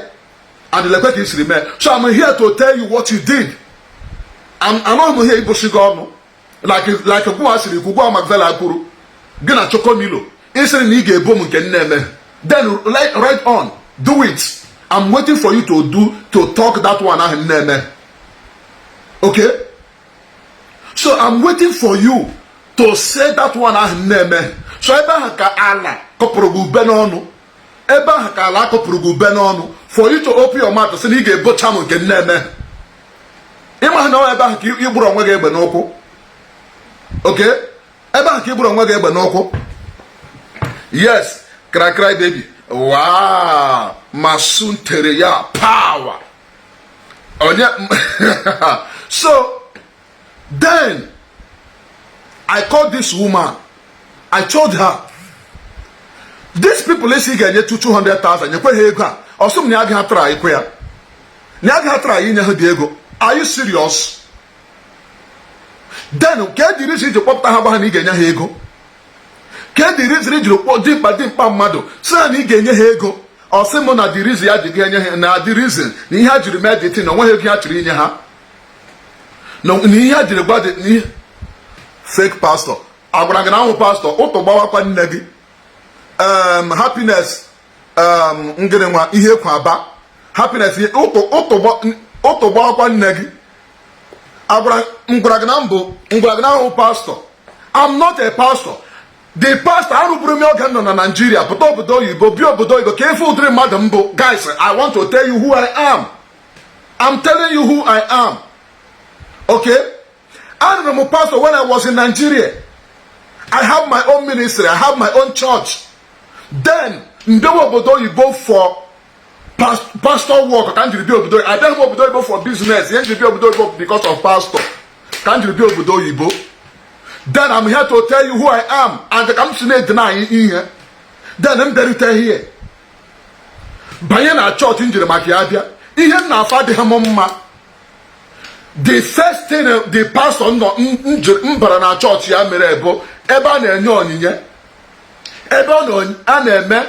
and lekwe ka i siri mee. So I'm here to tell you what you did. Anọghị m ihe igosi gị ọnụ like gwa siri kwu, gwa Macvela kwuru gị na Chokomilo ịsịrị na ị ga-ebo m nke nne eme. Then like, right on, do it. I'm waiting for you to do, to talk that one ahụ nne eme, okay? So I'm waiting for you to say that one ahụ nne eme. So ebe ahụ ka ala kọpụrụ gị ube n'ọnụ, ebe ahụ ka ala kọpụrụ gị ube n'ọnụ for you to open your mouth sị na ị ga-ebocha m nke nne eme. Ịma na ọ ebe ahụ ka ị gburu onwe gị egbe n'ụkwụ, okay? Ebe ahụ ka ị gburu onwe gị egbe n'ụkwụ. Yes, cry cry baby, wow, masun tere ya power onye. So then I called this woman. I told her, these people esi ga-enye 200,000, nyekwe ha ego a. Ọsọ m na ya agaghị atara ikwe ya, na ya agaghị atara inye ha dị ego. Are you serious? Then ka e jiri iji kpọpụta ha, gwa ha na ị ga-enye ha ego? Ka e dịrị jiri kpọ dimkpa dimkpa mmadụ sị ha na ị ga-enye ha ego? Ọ sị m na the reason ya ji ga-enye ha na the reason na ihe ha jiri mee dị na onweghị ego ha chọrọ inye ha. Na ihe a jiri gwa dị fake pastor, agwara gị na ahụ pastor ụtụ gbawakwa nne gị. Happiness, ngịrị nwa ihe ekwu aba Happiness, ụtụ gbawakwa nne gị. Agwara m gwara gị na mbụ, m gwara gị na ahụ pastor. I'm not a pastor. The pastor arụburu m oge m nọ na Nigeria, pụta obodo oyibo, bịa obodo oyibo ka efe ụdịrị mmadụ mbụ. Guys, I want to tell you who I am. I'm telling you who I am, okay? Arụrụ m pastor when I was in Nigeria. I have my own ministry, I have my own church. Then ndewe obodo oyibo for pastor work ka m jiri bịa obodo. Abịaghị m obodo oyibo for business. Ihe m jiri bịa obodo oyibo, because of pastor ka m jiri bịa obodo oyibo. Then I'm here to tell you who I am and ka m si na-edina anyị ihe. Then m bịarute here, banye na chọọchị m jiri maka ya bịa, ihe m na-afọ adịghị m mma. The first thing the pastor nọ m bara na chọọchị ya mere bụ ebe a na-enye onyinye, ebe a na-eme,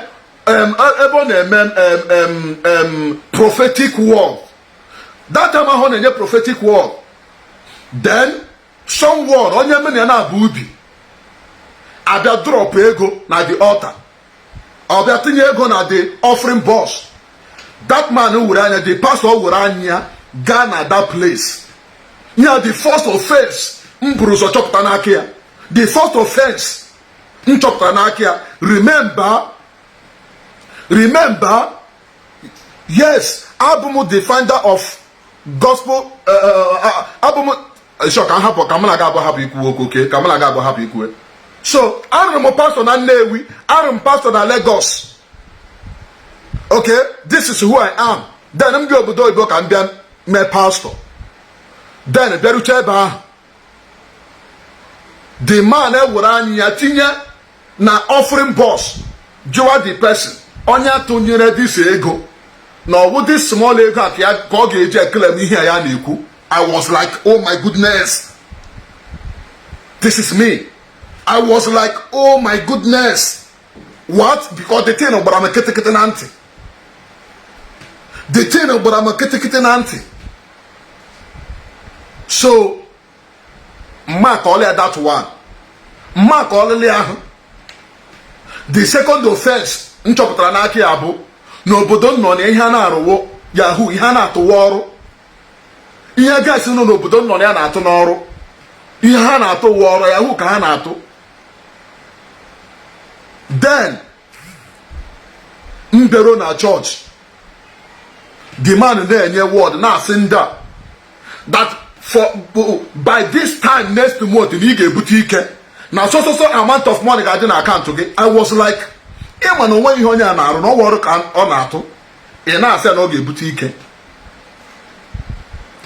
ebe ọ na-eme prophetic word. That time ahụ ọ na-enye prophetic word, then someone, onye mena ya na-abụ ubi, abịa drop ego na the altar, ọ bịa tinye ego na the offering box. That man were anya, the pastor were anya gaa na that place ya. The first offense m buru ụzọ chọpụta n'aka ya, the first offense m chọpụtara n'aka ya, remember, remember, yes, abụ m the founder of gospel, abụ m sure ka m hapụ, ka m na-aga abụ hapụ ikwu okwu. Oke ka m na-aga abụ hapụ ikwu. So arụrụ m pastor na Nnewi, arụrụ m pastor na Lagos. Okay, this is who I am. Then m bịa obodo oyibo ka m bịa mee pastor. Then bịaruche ebe ahụ, the man ewere anyị ya tinye na offering box, jụwa the person onye tụnyere this ego na ọwụ this small ego a ka ọ ga-eji ekele m ihe a ya na-ekwu. I was like, "Oh my goodness, this is me." I was like, "Oh my goodness, what?" Because the thing gbara m kịtịkịtị na ntị. The thing gbara m kịtịkịtị na ntị. So mma ka ọlịa that one, mma ka ọlịlị ahụ. The second offense m chọpụtara n'aka ya bụ n'obodo nọ na ihe a na-arụwo yahoo, ihe a na-atụwa ọrụ, ihe gasị nọ n'obodo nọ na ya na-atụ n'ọrụ, ihe ha na-atụ ụwa ọrụ yahoo ka ha na-atụ. Then m bịaruo na church, the man na-enye word, na-asị ndị a that for by this time next month na ị ga-ebute ike na so so so amount of money ga-adị na akaụntụ gị. I was like, ịma na onwe ihe onye a na-arụ na ọwa ọrụ ka ọ na-atụ, ị na-asị na ọ ga-ebute ike.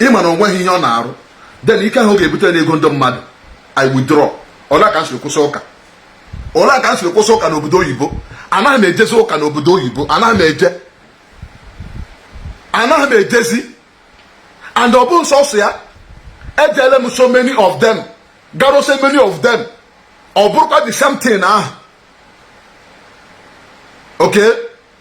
Ịma na onweghị ihe ọ na-arụ, then ike ahụ ọ ga-ebute n'ego ndị mmadụ. I withdraw. Ọla ka m siri kwụsị ụka, ọla ka m siri kwụsị ụka n'obodo oyibo. Anaghị m ejezi ụka n'obodo oyibo, anaghị m eje, anaghị m ejezi. And ọ bụ nsọsọ ya, ejele m so many of them, garo so many of them, ọ bụrụkwa the same thing ahụ. Okay,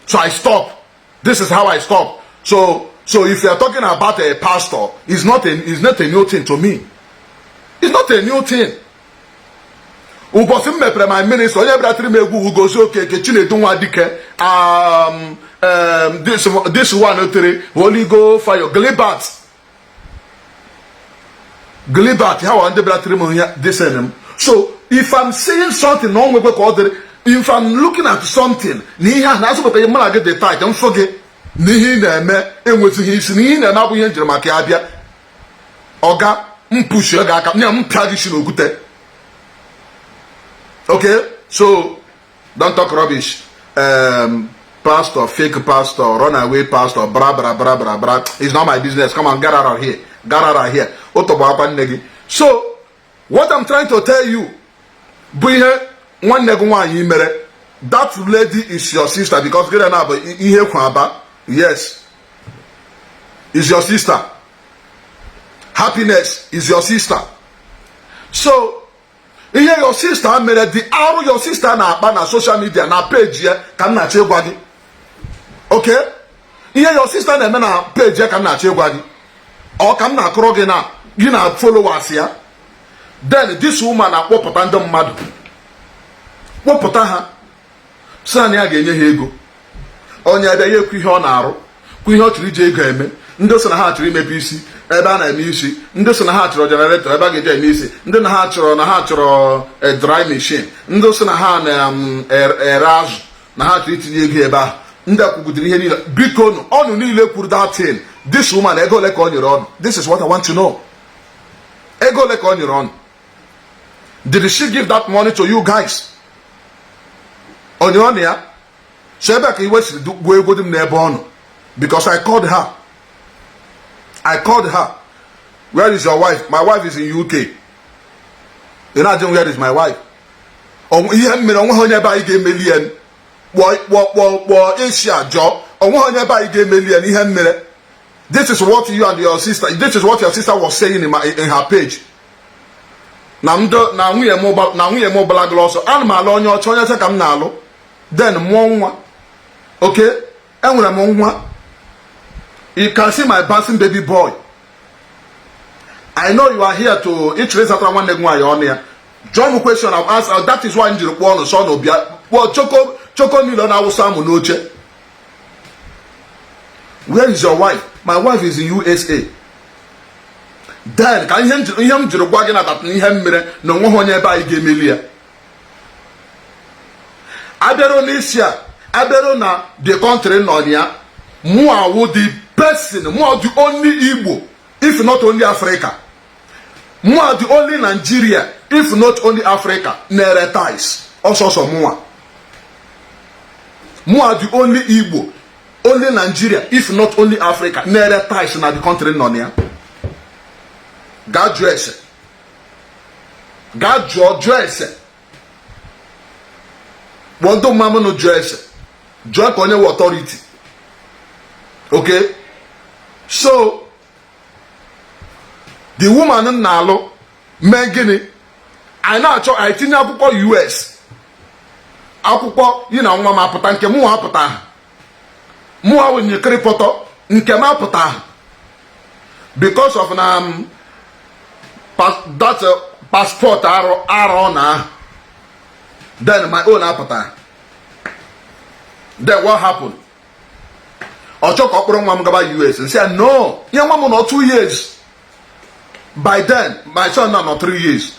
so I stop. This is how I stop. So if you are talking about a pastor, it's not a new thing to me. It's not a new thing. Ụbọchị m mepere my ministry, onye bịara tiri m egwu, Ugozi Okeke, Chinedu nwa dike, this one tere Holy Go Fire, Gilbert, Gilbert, ha wa ndị bịara tiri m ihe this m. So if I'm saying something na ọ nwekwe ka ọ dịrị, if I'm looking at something na ihe ahụ na-asụpụta mụ na gị dị tight, mfụ gị na ihe ị na-eme enwezighị isi, na ihe ị na-eme abụghị ihe njiri maka ya bịa, ọga m pushie gị aka nye m pịa gị isi n'okwute. Okay, so don't talk rubbish. Pastor, fake pastor, runaway pastor, bra bra bra bra bra, it's not my business. Come on, get out of here, get out of here. Ụtọgbọ akwa nne gị. So what I'm trying to tell you bụ ihe nwanne gị nwaanyị mere. That lady is your sister, because gịnị na bụ ihe kwu aba. Yes, is your sister. Happiness is your sister. So ihe your sister mere, the arụ your sister na-akpa na social media, na page ya, ka m na-achọ ịgwa gị. Okay, ihe your sister na-eme na page ya ka m na-achọ ịgwa gị, ọ ka m na-akụrụ gị na Gị na followers ya. Then this woman akpọpụta ndị mmadụ, kpọpụta ha, sị na ya ga-enye ha ego. Onye abịa, ya ekwu ihe ọ na-arụ, kwu ihe ọ chọrọ iji ego eme. Ndị sị na ha chọrọ imepe isi ebe a na-eme isi, ndị sị na ha chọrọ generator ebe a ga-eji eme isi, ndị na ha chọrọ na ha chọrọ dry machine, ndị sị na ha na-ere azụ, na ha chọrọ itinye ego ebe ahụ. Ndị akwugidere ihe niile. Biko nụ, ọnụ niile kwuru that thing, this woman, ego ole ka ọ nyere ọnụ? This is what I want to know. Ego ole ka ọ nyere ọnụ? Did she give that money to you guys? O nyere ọnụ ya? So ebe a ka iwe siri gbuo ego dị m n'ebe ọ nọ, because I called her. I called her. "Where is your wife?" "My wife is in UK." Ị na-ajụ m, "Where is my wife?" Ihe m mere, onweghị onye ebe anyị ga-emeli ya. Kpọọ, kpọọ, kpọọ, kpọọ Asia, jụọ. Onweghị onye ebe anyị ga-emeli ya n'ihe m mere. This is what you and your sister, this is what your sister was saying in her page, na ndị na nwunye m na nwunye m gbalagara ọsọ. Ana m alụ onye ọcha, onye ọcha ka m na-alụ. Then mụọ nwa. Okay, enwere m nwa. You can see my bouncing baby boy. I know you are here to ịchịrị ịzatara nwanne gị nwaanyị ọnụ ya. Jụọ m question, I've asked. That is why m jiri kpọọ ọnụ sọ na ụbịa kpọọ choko choko niile na-awụsa amụ n'oche. "Where is your wife?" "My wife is in USA." Then ka ihe m jiri gwa gị na that ihe m mere na onweghị onye ebe anyị ga-emeli ya. Abịaruo n'isi a, abịaruo na the country nọ na ya, mụ awụ the person, mụ the only Igbo, if not only Africa, mụ the only Nigeria, if not only Africa, na-ere tiles. Ọsọsọ mụnwa, mụa the only Igbo, only Nigeria, if not only Africa, na-ere tiles na the country nọ na ya. Gaa jụọ ese, gaa jụọ, jụọ ese, kpọọ ndị mmanụ, jụọ ese, jụọ ka onye wụ authority. Okay, so the woman m na-alụ mee gịnị? Anyị na-achọ anyị tinye akwụkwọ US, akwụkwọ yi na nwa m apụta, nke mụ apụta, mụ awụnyekiri pọtọ, nke m apụta because of na that passport arụ arụ na then my own apụta. Then what happened? Ọ chọ ka ọ kpọrọ nwa m gaba US. Nsị ya no. Ihe nwa m nọ 2 years by then, my son now nọ 3 years,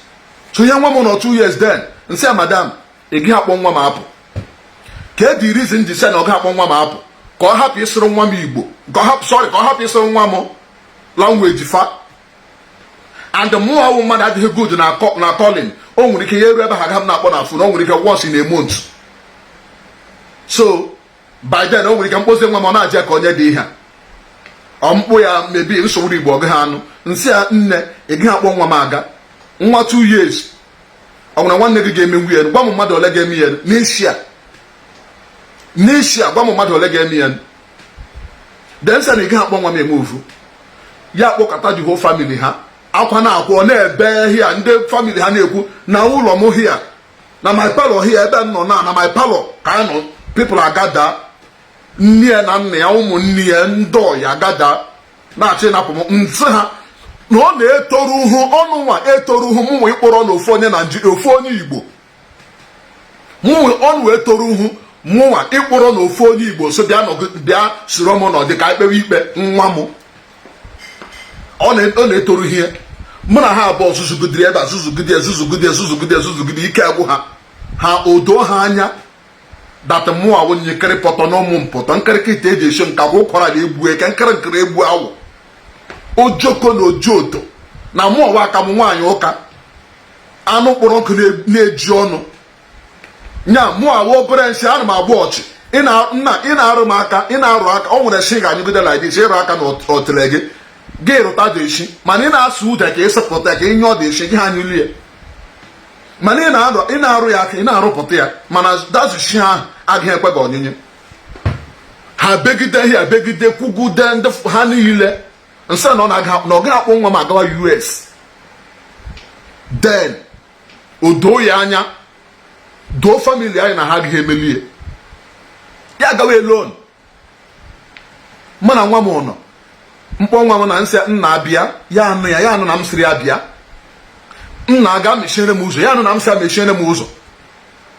so ihe nwa m nọ 2 years then. Nsị ya, "Madam, ị gaghị akpọ nwa m apụ." Ka e dị reason ji sị na ọ gaghị akpọ nwa m apụ, ka ọ hapụ ịsụrụ nwa m Igbo, ka ọ hapụ, sorry, ka ọ hapụ ịsụrụ nwa m language fa. And mụ awụ mmadụ adịghị good na calling. O nwere ike ya eru ebe ha aga m na-akpọ na phone. O nwere ike once in a month. So by then, o nwere ike mkpozi nwa m, ọ na-aja ka onye dị ihe a ọ mkpụ ya mebi nsogbu Igbo, ọ gaghị anụ. Nsị ya, "Nne, ị gaghị akpọ nwa m aga, nwa 2 years." Ọ nwere nwanne gị ga-emenwu ya? Gwa m mmadụ ole ga-eme ya n'Asia, n'Asia. Gwa m mmadụ ole ga-eme ya. Then sị na ị gaghị akpọ nwa m eme ofu. Ya kpọkọta the whole family ha, akwa na-akwa, ọ na-ebe hia. Ndị family ha na-ekwu na ụlọ m hia, na my parlour hia, ebe m nọ na my parlour ka anyị nọ. People agada, nne ya na nna ya, ụmụnne ya, ndị ọya agada na-achọ ịnapụ m. Nsị ha na ọ na-etoru hụ ọnụ nwa etoru hụ mụ ịkpọrọ na ofu onye Naijiria, ofu onye Igbo, mụ ọnụ etoru hụ mụnwa ịkpọrọ na ofu onye Igbo. So bịa bịa soro m nọdụ ka ekpewe ikpe nwa m. Ọ na-etoru ihe mụ na ha abụọ zuzugidere ebe a, zuzugide, zuzugide, zuzugide, zuzugide, ike agwụ ha. Ha odo ha anya that mụ awụ nyekere pọtọ na ụmụ mpọtọ nkịrịka ite eji esi nka kwa ụkwara na-egbu eke nkịrị nkịrị egbu awụ ojoko na ojoto na mụ ọwa aka m nwaanyị ụka anụ kpọrọ nkụ na-eji ọnụ nya. Mụ awụ obere nsị, ana m agba ọchị. Ị na-arụ m aka, ị na-arụ aka. O nwere nsị ga-anyụgide like this. Ịrụ aka na otele gị, gị rụta dị esi, mana ị na-asụ ụda ka ị sịpụta ka ị nyụọ dị esi gị, ha anyụlie. Mana ị na-arụ ya aka, ị na-arụpụta ya, mana dazuchi ahụ agaghị ekwe gị onyinye. Ha begide ha, begide, kwugude ndị ha niile, nsị na ọ gaghị akpọ nwa m agawa US. Then o doo ya anya, doo family anyị na ha agaghị emelie ya agawa alone. Mụ na nwa m nọ. Mkpọ nwa m na nsị nna abịa, ya anụ ya, ya anụ na m sịrị ya bịa. Nna aga mechiere m ụzọ, ya anụ na m sị ya mechiere m ụzọ.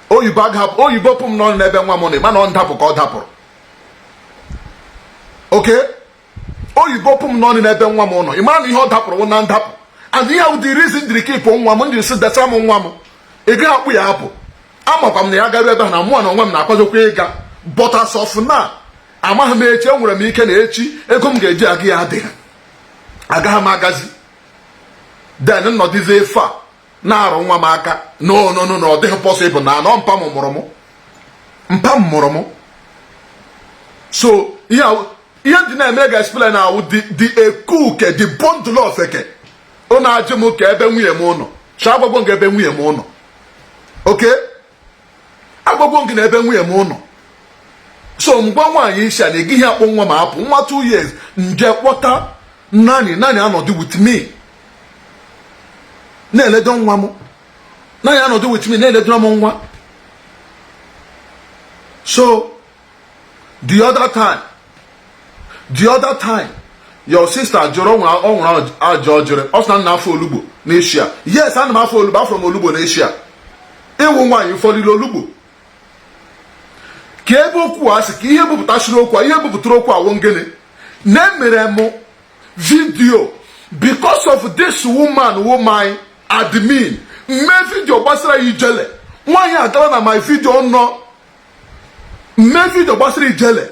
Oyibo aga oyibo pụ m n'ọnụ n'ebe nwa m nọ, mana ọ ndapụ ka ọ dapụrụ. Oke oyibo pụ m n'ọnụ n'ebe nwa m nọ, ị mara na ihe ọ dapụrụ wụ na ndapụ. And ihe ahụ the reason jiri keep nwa m, njiri sị desa m nwa m, ị gaghị akpụ ya apụ. Amakwa m na ya garuo ebe ahụ na mụọ na onwe m na-akwadokwa ịga, but as of now, amaghị m echi. Enwere m ike na echi ego m ga-eji aga ya adịghị, agaghị m agazi. Then nnọdịzie efe a na-arụ nwa m aka. No, no, no, no, ọ dịghị possible na anọ mpa m mụrụ m, mpa m mụrụ m. So ihe ihe ndị na-eme ga-explain awụ the ekuke, the bundle of eke. Ọ na-ajụ m ka ebe nwunye m ụnọ chọọ. Agwagwo m gị ebe nwunye m ụnọ. Oke agwagwo m gị na ebe nwunye m ụnọ. So mgbe nwaanyị isi a na egighị akpọ nwa m apụ, nwa 2 years, nje kpọta nanny, nanny anọdụ with me na-eledo nwa m. Nanny anọdụ with me na-eledo m nwa. So the other time your sister jụrụ, ọ nwere ajọ jụrụ, ọ sị na nna afọ olugbo n'Asia. Yes, ana m afọ olugbo, afọ m olugbo n'Asia. Ịwụ nwaanyị ụfọdụ olugbo ka ebe okwu a sị ka ihe bupụtachiri okwu a, ihe bupụtara okwu awụ ngịnị na emere m video because of this woman, woman admin mme video gbasara Ijele. Nwaanyị agara na my video nọ mme video gbasara Ijele.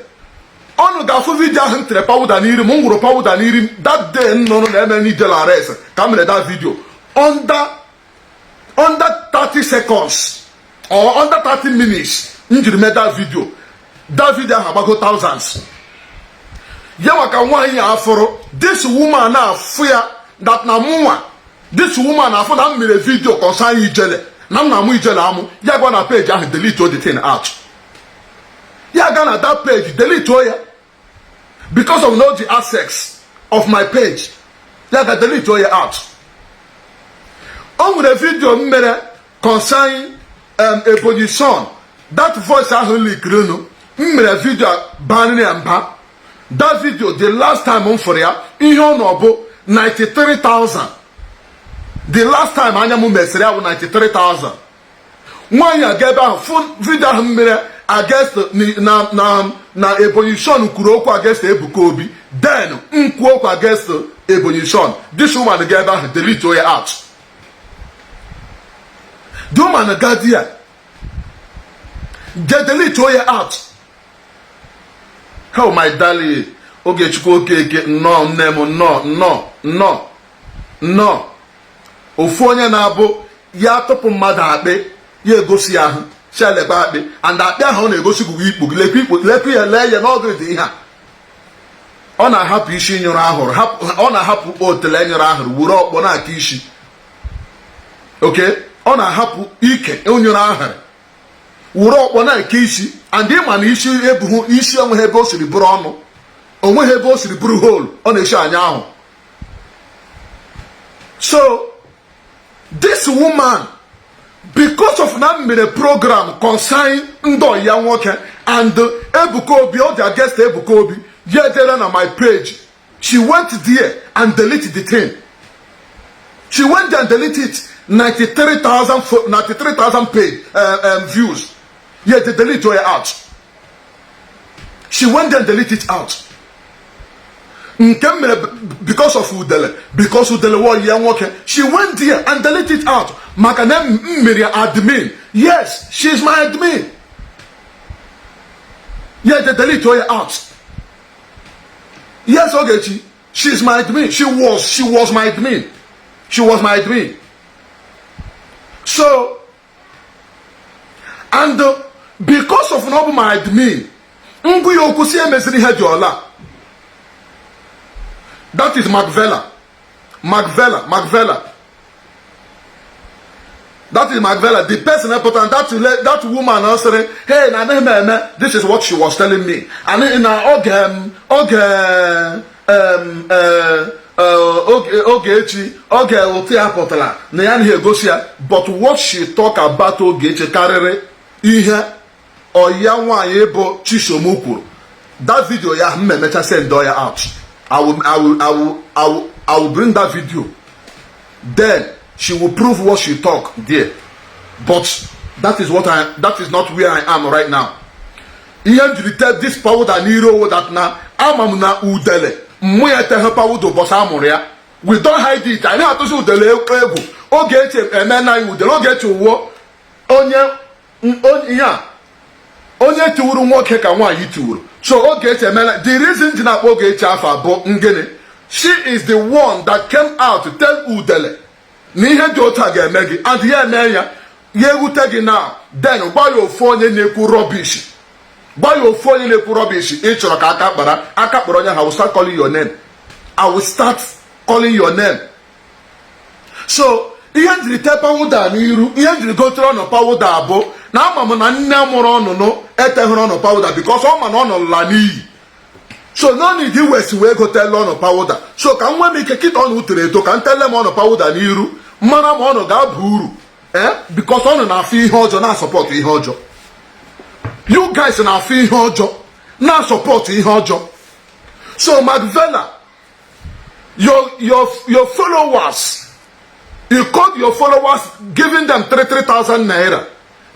Ọnụ ga-afụ video ahụ m tere powder n'iri m, m gwụrụ powder n'iri m that day nnụnụ na-eme n'Ijele arrest ka m mere that video. Under 30 seconds or under 30 minutes m jiri mee that video. That video ahụ agbago thousands. Ya maka nwaanyị a afụrụ this woman na-afụ ya that na mụnwa, this woman afụ na m mere video concern Ijele, na m na-amụ Ijele amụ. Ya gwa na page ahụ, delete the thing out. Ya ga na that page, delete ya, because of no the access of my page. Ya ga delete ya out. O nwere video m mere concerning Ebonyi son, that voice ahụ leakirinu. M mere video banyere ya mba. That video, the last time m fụrụ ya, ihe ọ nọ bụ 93,000. The last time anya m mesịrị ya bụ 93,000. Nwaanyị aga ebe ahụ fụ video ahụ m mere against na Ebonyi son kwuru okwu against Ebuka Obi, then m kwuo okwu against Ebonyi son. This woman ga ebe ahụ, delete ya out. The woman ga there je delete ya out. Oh my darling Ogechukwu Okeke, nnọọ nne m, nnọọ, nnọọ, nnọọ, nnọọ. Ofu onye na-abụ ya tụpụ mmadụ akpị, ya egosi ya ahụ si lekwa akpị, and akpị ahụ ọ na-egosi gị ikpu gị, lekwa ikpu, lekwa ya, lee ya n'ọgụ dị ihe a. Ọ na-ahapụ isi nyụrụ ahụrụ, ọ na-ahapụ otele nyụrụ ahụrụ, were ọkpọ na-aka isi oke. Ọ na-ahapụ ike nyụrụ ahụrụ, were ọkpọ na-eke isi. And ịma na isi ebughị isi, enweghị ebe o siri bụrụ ọnụ, onweghị ebe o siri bụrụ hole ọ na-esi anya ahụ. So this woman, because of na m mere program concerning ndị ọya nwoke and Ebuka Obi, ọ dị against Ebuka Obi, ya ejere na my page. She went there and delete the thing. She went there and delete it. 93,000, 93,000 page views. Yeah, they delete it out. She went there and delete it out. Nke m mere because of Udele, because Udele wọ ya nwoke, she went there and delete it out maka na m mere admin. Yes, she is my admin. Yeah, they delete ya out. Yes, Ogechi, she is my admin. She was my admin. She was my admin. So and because of na ọ bụ my admin, ngụ ya okwu si emeziri ihe dị ọla. That is Macvela, Macvela, Macvela. That is Macvela, the person important. That woman ọ sịrị, "Hey, na anaghị m eme." This is what she was telling me. And na oge m oge oge Ogechi, oge ụtụ ya pụtara na ya anaghị egosi ya. But what she talk about Ogechi karịrị ihe ọya nwaanyị bụ Chisom kwuru. That video ya m emecha send ya out. I will bring that video. Then she will prove what she talk there. But that is not where I am right now. Ihe m jiri tee this powder n'iru owo that na ama m na udele mmụ ya eteghe powder ụbọchị a mụrụ ya. We don't hide it. Anyị atụzi udele egwu. Ogechi eme na anyị udele. Ogechi wuo onye ihe a, onye tiwuru nwoke ka nwaanyị tiwuru. So Ogechi emela. The reason ji na-akpọ Ogechi afa bụ ngịnị? She is the one that came out to tell udele na ihe dị otu a ga-eme gị, and ya eme ya, ya ewute gị. Now then, gba ya ofu onye na-ekwu rubbish, gba ya ofu onye na-ekwu rubbish. Ị chọrọ ka aka kpara aka kpọrọ onye ha, will start calling your name. I will start calling your name. So ihe m jiri tee powder n'iru, ihe m jiri gotere ọnụ powder bụ na ama m na nne mụrụ ọnụnụ eteghịrị ọnụ powder, because ọ ma na ọ nọla n'iyi. So no need iwesi wee gotele ọnụ powder. So ka m nwee m ike kịta ọnụ tere eto, ka m tele m ọnụ powder n'iru, mara ma ọnụ ga-aba uru, eh, because ọnụ na-afụ ihe ọjọọ, na-asupport ihe ọjọọ. You guys na-afụ ihe ọjọọ, na-asupport ihe ọjọọ. So Macvela, your followers, you called your followers, giving them 3 3000 naira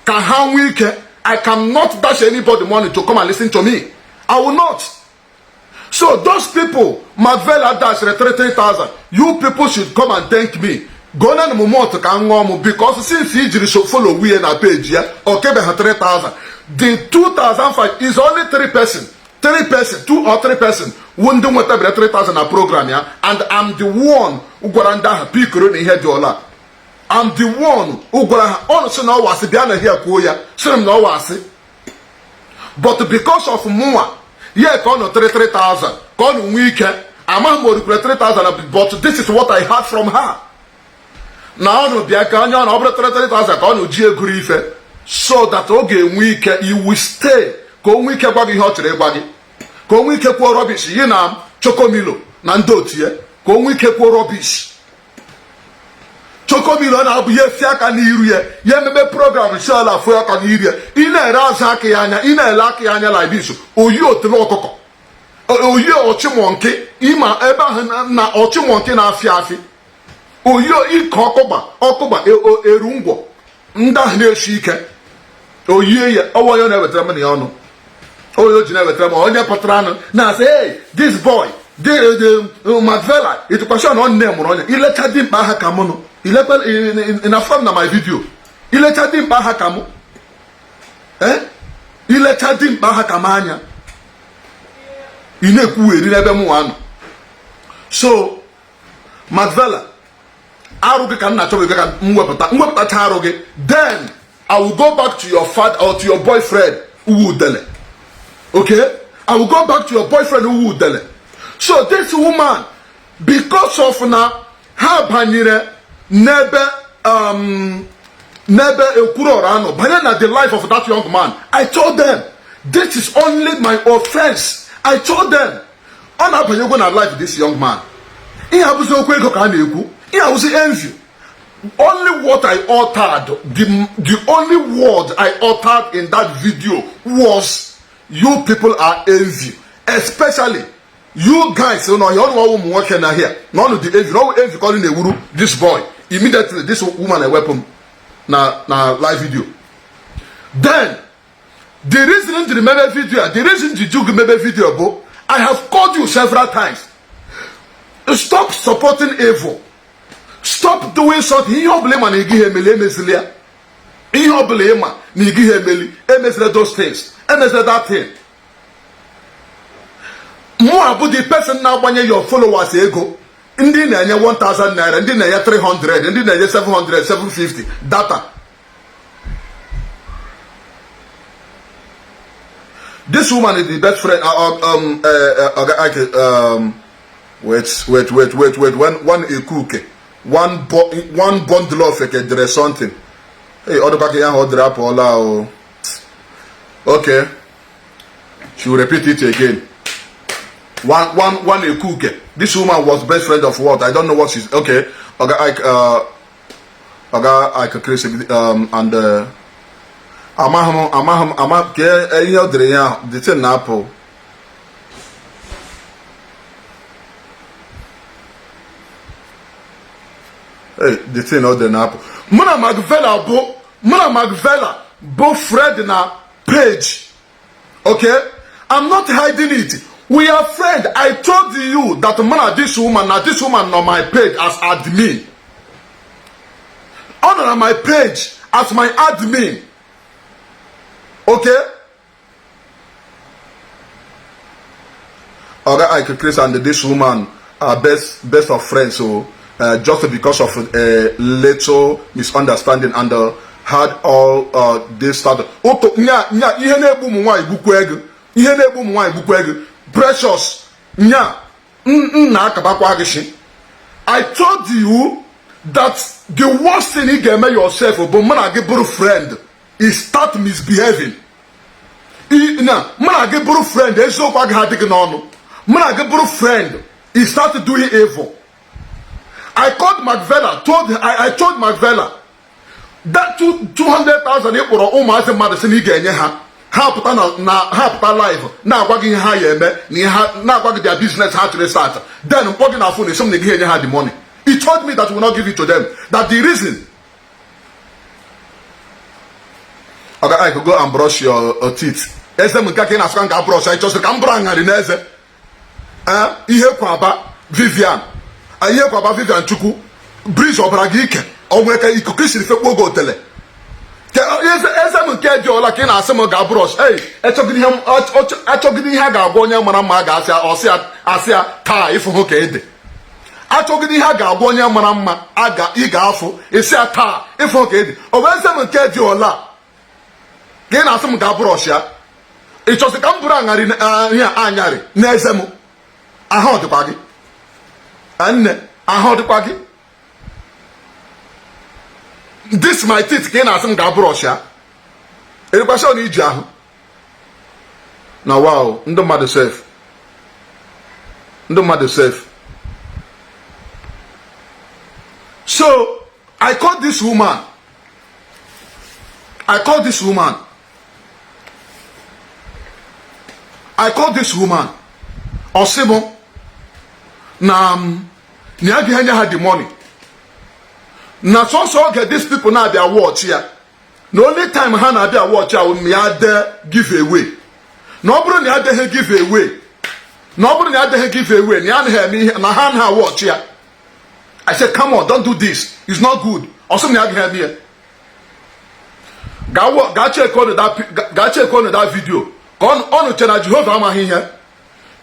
ka ha nwee ike. I cannot dash anybody money to come and listen to me. I will not. So those people Macvela dash 3 3000, you people should come and thank me. Gona na malt ka m ṅụọ m, because since i jiri so follow wuye na page ya, o kebeghị 3000. The 2005 is only three person, three person, two or three person wu ndị nwetabere 3000 na program ya. And I'm the one gwara ndị ahụ pikoro na ihe dị ọla. I'm the one gwara ha. Ọnụ sị na ọwa asị, bịa na hia kwuo ya, sịrị m na ọwa asị. But because of mụnwa ya ka ọ nọ 3000 ka ọ nọ nwee ike. Amaghị m orikwere 3000, but this is what I heard from her, na ọnụ bịa ka onye ọ na ọ bụrụ 3000 ka ọ nọ ji eguru ife, so that ọ ga-enwe ike iwu stay, ka o nwee ike gwa gị ihe ọ chọrọ ịgwa gị, ka o nwee ike kwuo rubbish yi na Chokomilo na ndị otu ya, ka o nwee ike kwuo rubbish. Chokomilo na-abụ ya esi aka n'iru ya, ya emebe program si ala afụ aka n'iru ya. Ị na-ere azụ aka ya anya, ị na-ele aka ya anya like this, oyi otele ọkụkọ, oyi ọchịmọnke, ịma ebe ahụ na ọchịmọnke na-afị afị, oyi ike ọkụgba ọkụgba eru ngwọ ndị ahụ na-eshi ike, oyie ya. Ọwa onye na-ewetara m na ya ọnụ, onye o ji na-ewetara m, onye pụtara anụ na-asị, "Hey, this boy, the Macvela." Ịtụkwasị na ọ nne mụrụ onye ilecha dimkpa aha ka mụ nụ ilekwe na from na my video. Ilecha dimkpa aha ka mụ, eh, ilecha dimkpa aha ka m anya, ị na-ekwugheri n'ebe m nwa nọ. So Macvela, arụ gị ka m na-achọ gị ka m wepụta. M wepụtacha arụ gị, then I will go back to your father or to your boyfriend Uwudele. Okay, I will go back to your boyfriend Uwudele. So this woman, because of na ha banyere n'ebe Ekwurọra anọ banye na the life of that young man. I told them this is only my offense. I told them ọ na-abanyegwo na life this young man. Ihe abụzi okwu ego ka a na-ekwu, ihe abụzi envy. Only what I uttered, the only word I uttered in that video was, "You people are envy, especially you guys." Nọ here, ọnụ ụmụ nwoke na here na ọnụ dị envy, na ọnụ envy ka ọ na-ewuru this boy. Immediately this woman ewepụ m na live video. Then the reason jiri mebe video a, the reason ji ju gị mebe video bụ, I have called you several times. Stop supporting evil. Stop doing something. Ihe ọbụla ịma na ị gaghị emeli, emezili ya. Ihe ọbụla ịma na ị gaghị emeli, emezila those things, emezila that thing. Mụ abụ the person na-agbanye your followers ego, ndị na-enye 1000 naira, ndị na-enye 300, ndị na-enye 700, 750 data. This woman is the best friend. Wait, wait, wait, wait, wait. One ekuke, one bundle of eke dere something. Hey, ọ dịkwa ka ihe ahụ ọ dere apụọla o. Okay, she will repeat it again. One ekuke. This woman was best friend of what? I don't know what she's. Okay, Oga Ike, Oga Ike Chris, and amaghị m, amaghị m, ama ka ihe ọ dere ya ahụ, the thing na-apụ. Hey, the thing ọ dị na-apụ. Mụ na Macvela bụ friend na page. Okay, I'm not hiding it. We are friend. I told you that mụ na this woman, na this woman nọ my page as admin. Ọ nọ na my page as my admin. Okay, Oga Ike Chris and this woman are best of friends. So just because of a little misunderstanding and had all this started. Oto nya nya ihe na-egbu ụmụ nwaanyị gbukwa ego. Ihe na-egbu ụmụ nwaanyị gbukwa ego. Precious nya nna akabakwa gị shi. I told you that the worst thing ị ga-eme yourself bụ mụ na gị bụrụ friend is start misbehaving. Na mụ na gị bụrụ friend, eziokwu agaghị adị gị n'ọnụ. Mụ na gị bụrụ friend, you start doing evil. I called Macvela, I told Macvela that 200,000 ị kpọrọ ụmụazị mmadụ sị na ị ga-enye ha, ha pụta na ha pụta live na-agwa gị ihe ha ya eme na ihe ha na-agwa gị their business ha chọrọ start. Then mkpọ gị na phone, esi m na ị gaghị enye ha the money. He told me that we will not give it to them, that the reason. Oga Ike, go and brush your teeth. Eze m nke ka ị na-asụka m ga brush, anyị chọsịrị ka m bụrụ aṅarị n'eze. Ihe kwaba Vivian, ihe kwaba Vivian Chukwu bridge ọbara gị ike ọ nwere ka ikuku siri fekpuo oge otele. Eze m nke dị ọla ka ị na-asị m ga brush. Ei, achọgide ihe a ga-agwa onye mara mma, a ga-asị ọsị asị ya taa ịfụ hụ ka ede. Achọgide ihe a ga-agwa onye mara mma, ị ga-afụ isi ya taa ịfụ hụ ka ede. Ọ bụ eze m nke dị ọla ka ị na-asị m ga brush ya. Ị chọsị ka m bụrụ aṅarị ihe anyarị n'eze m? Ahụ ọ dịkwa gị nne? Ahụ ọ dịkwa gị? This my teeth ka ị na-asị m ga brush ya. Erikwasị na iji ahụ na wow. Ndị mmadụ sef, ndị mmadụ sef. So I called this woman, I called this woman, I called this woman. Ọ sị m na ya gaghị enye ha the money, na sọsọ oge these people na-abịa watch ya, na only time ha na-abịa watch ya ma ya dee give away, na ọ bụrụ na ya deghị give away, na ọ bụrụ na ya deghị give away, na ya anaghị eme ihe, na ha anaghị watch ya. I said, "Come on, don't do this, it's not good." Ọ sị m na ya agaghị eme ya. Gaa check ọnụ that video ka ọnụ chere na Jehova amaghị ihe.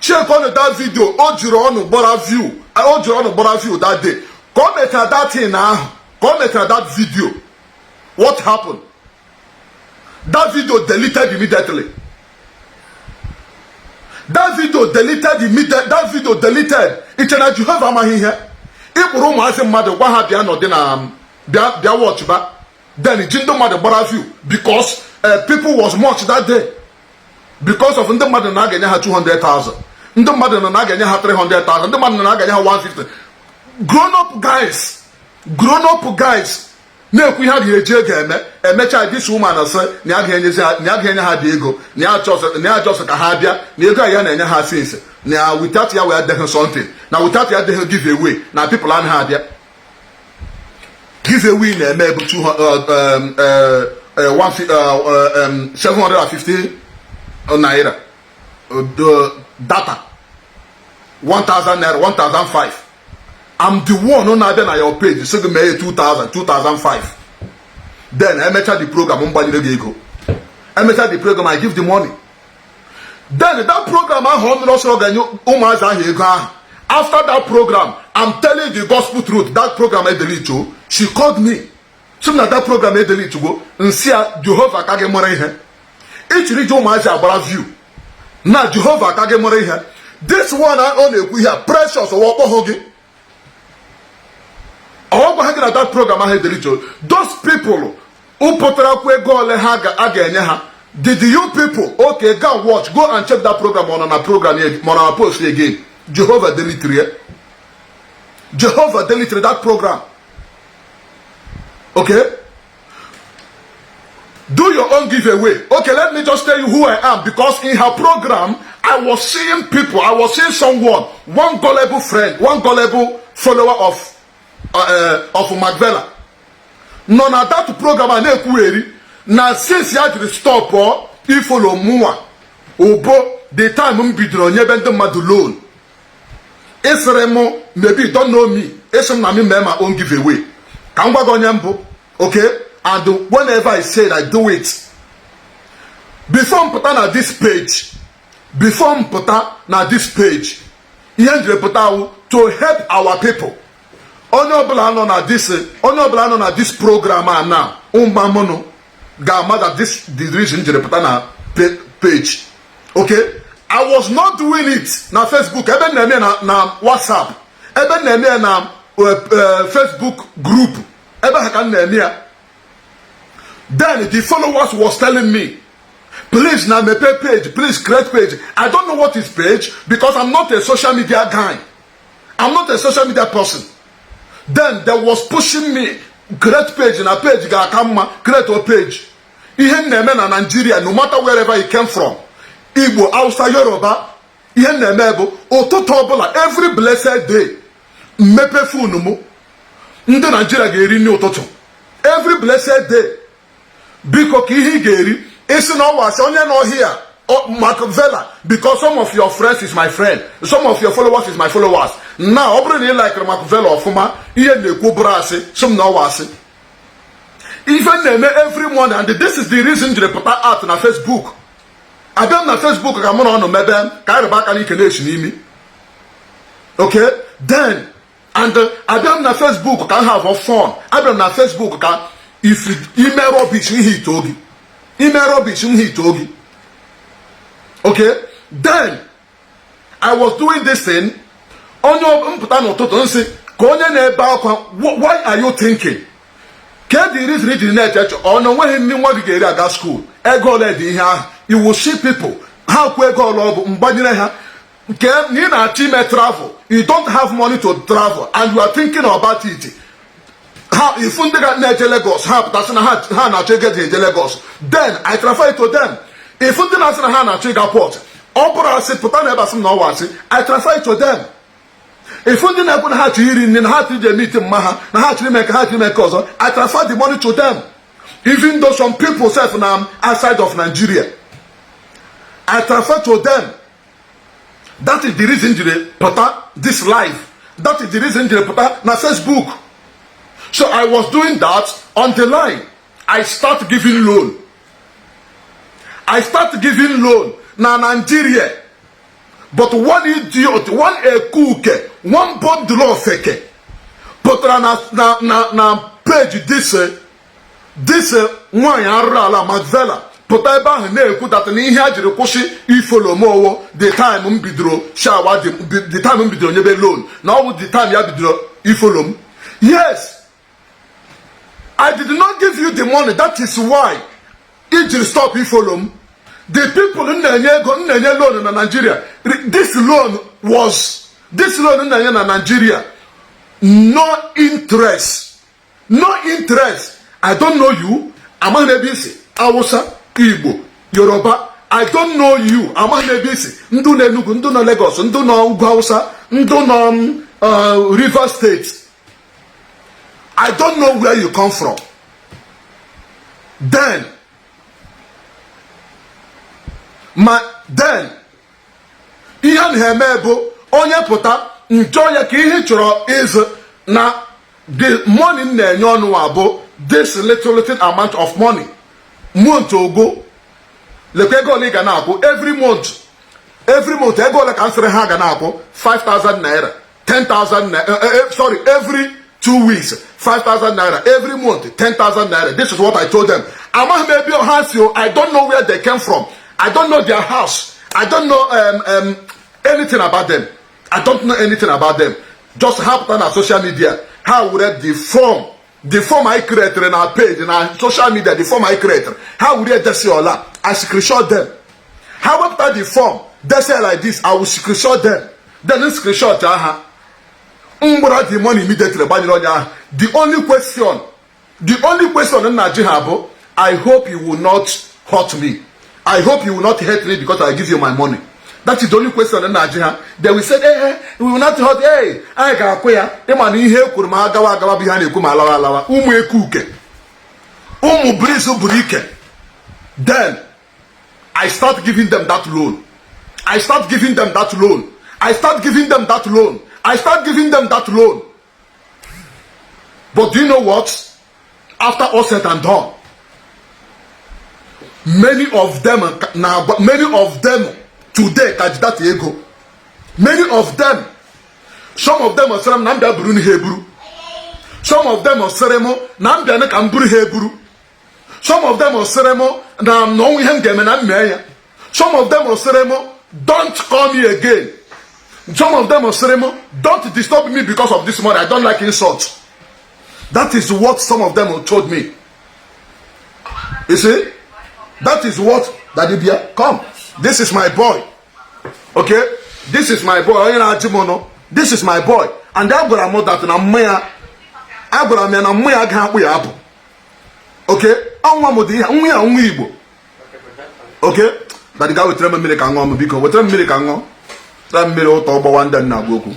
Check ọnụ that video. O jiri ọnụ gbara view, o jiri ọnụ gbara view that day. Ka o mechara that thing ahụ, ka o mechara that video, what happened? That video deleted immediately. That video deleted immediately. That video deleted. Iche na Jehova amaghị ihe. Ịkpụrụ ụmụazị mmadụ gwa ha bịa nọdị na bịa bịa watch ba, then ji ndị mmadụ gbara view because people was much that day because of ndị mmadụ na a ga-enye ha 200,000, ndị mmadụ na a ga-enye ha 300,000, ndị mmadụ na a ga-enye ha 150. Grown up guys, grown up guys na-ekwu ihe a ga-eji ego eme. Emechaa, this woman sị na ya ga-enye ha dị ego, na ya just ka ha bịa, na ego a ya na-enye ha since, na without ya wee deghị something, na without ya deghị give away, na people anaghị abịa. Give away na-eme bụ 750 naira, data 1000 naira, 1005. I'm the one na-abịa na your page sị gị mee 2000, 2005. Then emecha the program, mgbanyere gị ego. Emecha the program, I give the money. Then that program ahụ ọ mere ọsọ ga-enye ụmụazị ahụ ego ahụ. After that program, I'm telling the gospel truth, that program edelete o. She called me, sị m na that program edelete go. Nsị ya, Jehova ka gị mara ihe ichiri ji ụmụazị agbara view, na Jehova ka gị mara ihe. This one ọ na-ekwu ihe a, Precious ọwa ọkpọhụ gị, ọ gwa ha gị na that program ahụ edelete. Those people pụtara ego ole ha a ga-enye ha. Did you people, okay, go and watch, go and check that program on na program ma na post again. Jehovah deleted ya. Jehovah deleted that program. Okay, do your own giveaway. Okay, let me just tell you who I am, because in her program I was seeing people, I was seeing someone, one gullible friend, one gullible follower of of Macvela nọ na that program a na-ekwugheri na since ya jiri stop ifollow mụnwa ụbo the time m bidoro nyebe ndị mmadụ loan. Ịsịrị m, maybe you don't know me, ịsị m na m mee my own giveaway. Ka m gwa gị onye mbụ, okay? And whenever I say, I do it. Before m pụta na this page, before m pụta na this page, ihe m jiri pụta wụ to help our people. Onye ọbụla nọ na this, onye ọbụla nọ na this program a na ụmụmụnụ ga-ama that this the reason m jiri pụta na page, okay? I was not doing it na Facebook. Ebe m na-eme na WhatsApp, ebe m na-eme na Facebook group, ebe ha ka m na-eme ya. Then the followers was telling me, "Please na mepe page, please create page." I don't know what is page because I'm not a social media guy, I'm not a social media person. Then they was pushing me, "Create page, na page ga-aka mma, create a page." Ihe m na-eme na Nigeria, no matter wherever you came from, Igbo, Hausa, Yoruba, ihe m na-eme bụ ụtụtụ ọbụla, every blessed day, mmepe phone m, ndị Nigeria ga-eri nri ụtụtụ every blessed day. Biko, ka ihe ị ga-eri isi na ọwa asị onye nọ here, Macvela, because some of your friends is my friend, some of your followers is my followers. Now, ọ bụrụ na ị likere Macvela ọfụma, ihe na-ekwu bụrụ asị, sị m na ọwa asị. Ife m na-eme every morning, and this is the reason jiri pụta out na Facebook. Abịa m na Facebook ka mụ na ọnụ mebe ka anyị rịba aka n'ike na-esi n'imi, okay? Then and abịa m na Facebook ka m have fun. Abịa m na Facebook ka if ime rubbish, ihe ite ogi, ime rubbish, ihe ite ogi, okay? Then I was doing this thing. Onye mpụta n'ụtụtụ, nsị ka onye na-ebe akwa, why are you thinking? Ka the reason ijiri na-eche eche ọ na onweghị nri nwa gị ga-eri aga school? Ego ole dị ihe ahụ? You will see people, ha kwu ego ole ọ bụ, mgbanyere ha. Nke na ị na-achọ ime travel, you don't have money to travel and you are thinking about it. Ha ifu ndị ga na-eje Lagos, ha pụtasị na ha na-achọ ego eji eje Lagos. Then I transfer it to them. Ifu ndị na-asị na ha na-achọ ịga port, ọ bụrụ asị, pụta na ebe asị m na ọwa asị, I transfer it to them. Ifu ndị na-ekwu na ha chọrọ iri nri, na ha chọrọ ije meet mma ha, na ha chọrọ ime nke ha chọrọ ime nke ọzọ, I transfer the money to them. Even though some people sef na outside of Nigeria, I transfer to them. That is the reason jiri pụta this live. That is the reason jiri pụta na Facebook. So I was doing that on the line. I start giving loan, I start giving loan na Nigeria. But one idiot, one ekuke, one bundle of feke pụtara na page this nwaanyị arụrụ ala Macvela, pụta ebe ahụ na-ekwu that na ihe a jiri kwụsị ifollow m owo the time m bidoro shawa, the time m bidoro nyebe loan, na ọ bụ the time ya bidoro ifollow m. Yes, I did not give you the money. That is why ijiri stop ifollow m. The people m na-enye ego, m na-enye loan na Nigeria, this loan was, this loan m na-enye na Nigeria, no interest, no interest. I don't know you. Amaghị m ebe isi, Awụsa, Igbo, Yoruba, I don't know you. Amaghị m ebe isi, ndụ nọ Enugu, ndụ nọ Lagos, ndụ nọ ugwu Awụsa, ndụ nọ Rivers State, I don't know where you come from. Then ma then ihe a na-eme bụ onye pụta njọ ya ka ihe chọrọ ịzụ na the money m na-enye ọnụ a bụ this little little amount of money. Month ogo, lekwa ego ole ị ga na-akwụ every month, every month. Ego ole ka m sịrị ha ga na-akwụ? 5000 naira, 10,000 naira, sorry, every 2 weeks 5000 naira, every month 10,000 naira. This is what I told them. Amaghị m ebe ha si o. I don't know where they came from. I don't know their house. I don't know anything about them. I don't know anything about them. Just ha pụta na social media, ha were the form, the form I created na page na social media, the form I created, ha were desi ọla. I screenshot them. Ha wepụta the form desi like this, I will screenshot them. Then screenshot ha, mgbara the money immediately gbanyere onye ahụ. The only question, the only question nna ji ha bụ, "I hope you will not hurt me. I hope you will not hate me because I give you my money." That is the only question na-ajụ ha. They will say, "Eh, we will not hold." Hey, anyị ga-akwụ ya. Ịma na ihe e kwuru ma agawa agawa bụ ihe a na-ekwu ma alawa alawa. Ụmụ eke uke, ụmụ breeze buru ike. Then I start giving them that loan. I start giving them that loan. I start giving them that loan. I start giving them that loan. But do you know what? After all said and done, many of them na many of them today ka ji that ego. Many of them, some of them sịrị m na m bịa buru ha eburu. Some of them sịrị m na m bịa ka m buru ha eburu. Some of them sịrị m na na ọnwụ ihe m ga-eme na m mee ya. Some of them sịrị m, "Don't call me again." Some of them sịrị m, "Don't disturb me because of this money. I don't like insult." That is what some of them told me. You see, that is what. Daddy bia, come. This is my boy. Okay, this is my boy. Onye na-achị m nụ, this is my boy. And a gwara m that na mma ya, agwara m ya na mma ya agaghị akpụ ya apụ. Okay, ọnwa m dị ihe nwa ya, nwa Igbo. Okay, daddy, gaa wetara m mmiri ka ṅụọ m. Biko, wetara m mmiri ka ṅụọ. Wetara m mmiri ụtọ gbawa ndị m na-agwa okwu.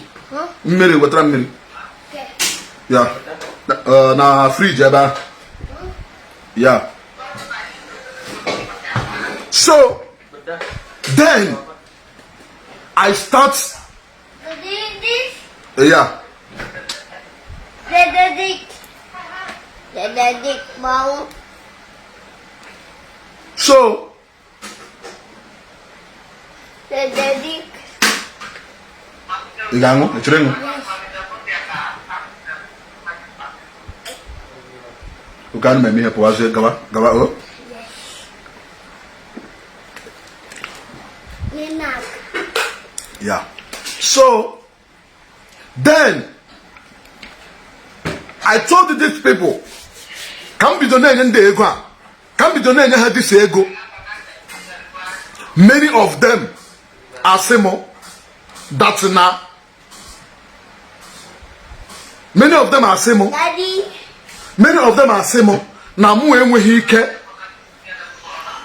Mmiri, wetara m mmiri ya na fridge ebe ahụ ya. So then I start ya.
Benedict. Benedict mau.
So
Benedict.
Ị ga-aṅụ? Ị chọrọ ịṅụ? Oke anụ m eme ihe, pụwazie, gawa gawa o. Yeah. So then I told these people ka m bido na-enye ndị ego a, ka m bido na-enye ha this ego. Many of them asị m that na many of them asị m, many of them asị m na mụ enweghị ike.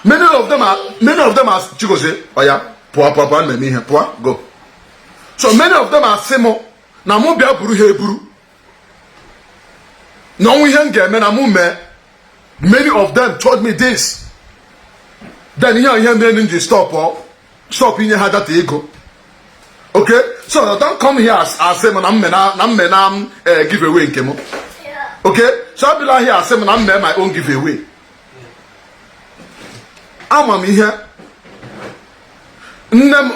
Many of them are, many of them are. Chigozie, oya, pụọ pụọ pụọ, na-eme ihe, pụọ, go. So many of them asị m na mụ bịa buru ha eburu, na ọnwụ ihe m ga-eme na mụ mee. Many of them told me this. Then ihe ihe mere m ji stop stop inye ha that ego. Okay, so don't come here asị m na mme na mme na m give away nke m. Okay, so abịala here asị m na mme my own give away. Ama m ihe nne m.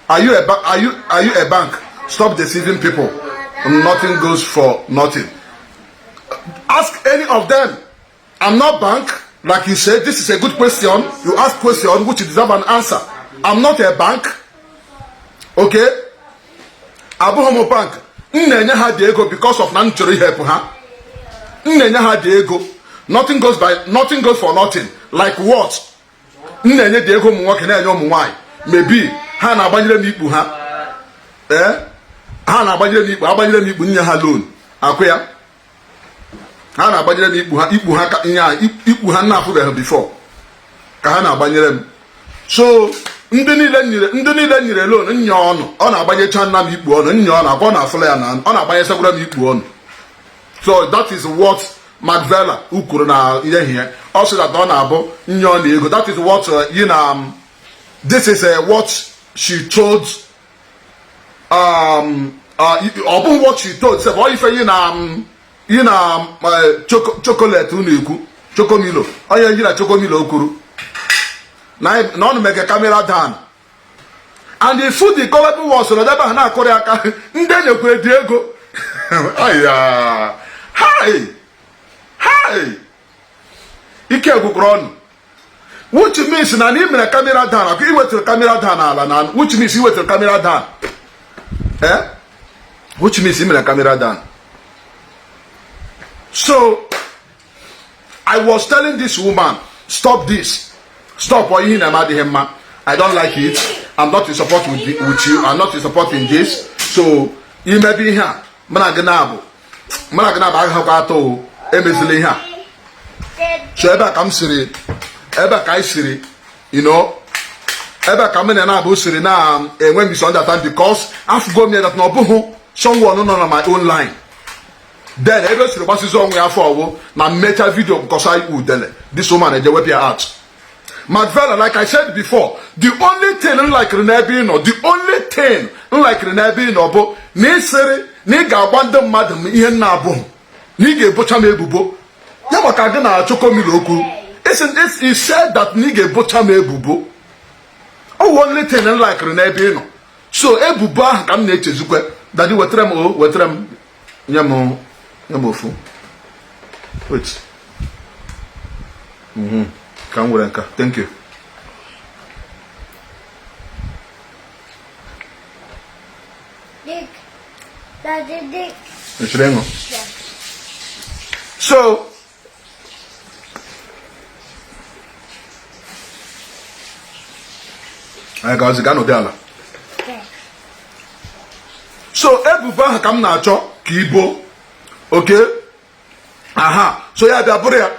Are you a bank? Stop deceiving people. Nothing goes for nothing. Ask any of them. I'm not bank. Like you said, this is a good question. You ask question which you deserve an answer. I'm not a bank. Okay, abụghị m bank. M na-enye ha dị ego because of na m chọrọ ihepụ ha. M na-enye ha dị ego. Nothing goes by, nothing goes for nothing. Like what? M na-enye dị ego ụmụ nwoke, na-enye ụmụ nwaanyị. Maybe ha na-agbanyere m ikpu ha. Ee, ha na-agbanyere m ikpu, agbanyere m ikpu, nye ha loan akwụ ya. Ha na-agbanyere m ikpu ha, ikpu ha ka nye ikpu ha na-afụbeghị before ka ha na-agbanyere m. So ndị niile nyere, ndị niile nyere loan, nye ọnụ, ọ na-agbanyecha nna m ikpu ọnụ, nye ọnụ akwa, ọ na-afụla ya na ọ na-agbanyesakwara m ikpu ọnụ. So that is what Macvela kwuru na ihe ihe ọ sị that ọ na-abụ nye ọnụ ego. That is what you know, this is what she told. Ọ bụ what she told sef, ọ ife yi na yi na chocolate unu ekwu Chocomilo, onye yi na Chocomilo kwuru na ọnụ mege camera down and the food, the gullible ones nọ ebe ahụ na-akụrị aka. Ndị enyekwere dị ego. Hai hai, ike gwụkwara ọnụ. Which means na ị mere camera down akụ, iwetara camera down ala na, which means iwetara camera down, eh, which means ị mere camera down. So I was telling this woman, "Stop this, stop. Ọ ihe na-eme adịghị mma. I don't like it. I'm not in support with you. I'm not in support in this." So imebe ihe a, mụ na gị na-abụ, mụ na gị na-abụ agaghịkwa atọ o. Emezila ihe a. So ebe a ka m siri, ebe a ka anyị siri, Ebe ka m na na-abụ siri na-enwe misunderstanding, because afụgo m ya that na ọ bụghị someone nọ na my own line. Then ebe o siri gbasizi ọnwụ ya afọ ọwụ na mmecha video nkọsa udele, this woman eje wepụ ya out. Macvela, like I said before, the only thing m likiri n'ebe ị nọ, the only thing m likiri n'ebe ị nọ bụ na ị sịrị na ị ga-agwa ndị mmadụ m ihe nna abụghị, na ị ga-ebocha m ebubo ya maka gị na Chokomilo okwu. He said that na ị ga-ebocha m ebubo. Ọ wụ only thing m likiri n'ebe ị nọ. So ebubo ahụ ka m na-echezikwe. Daddy, wetara m, o wetara m, nye m, nye m ofu. Wait, ka m were nka. Thank you.
Dick. Daddy Dick.
Ị chọrọ ịṅụ?
Yeah.
So anyị ga-azị gaa n'ụdị ala. So ebubo ahụ ka m na-achọ ka ibo oke aha. So ya bịa bụrụ ya.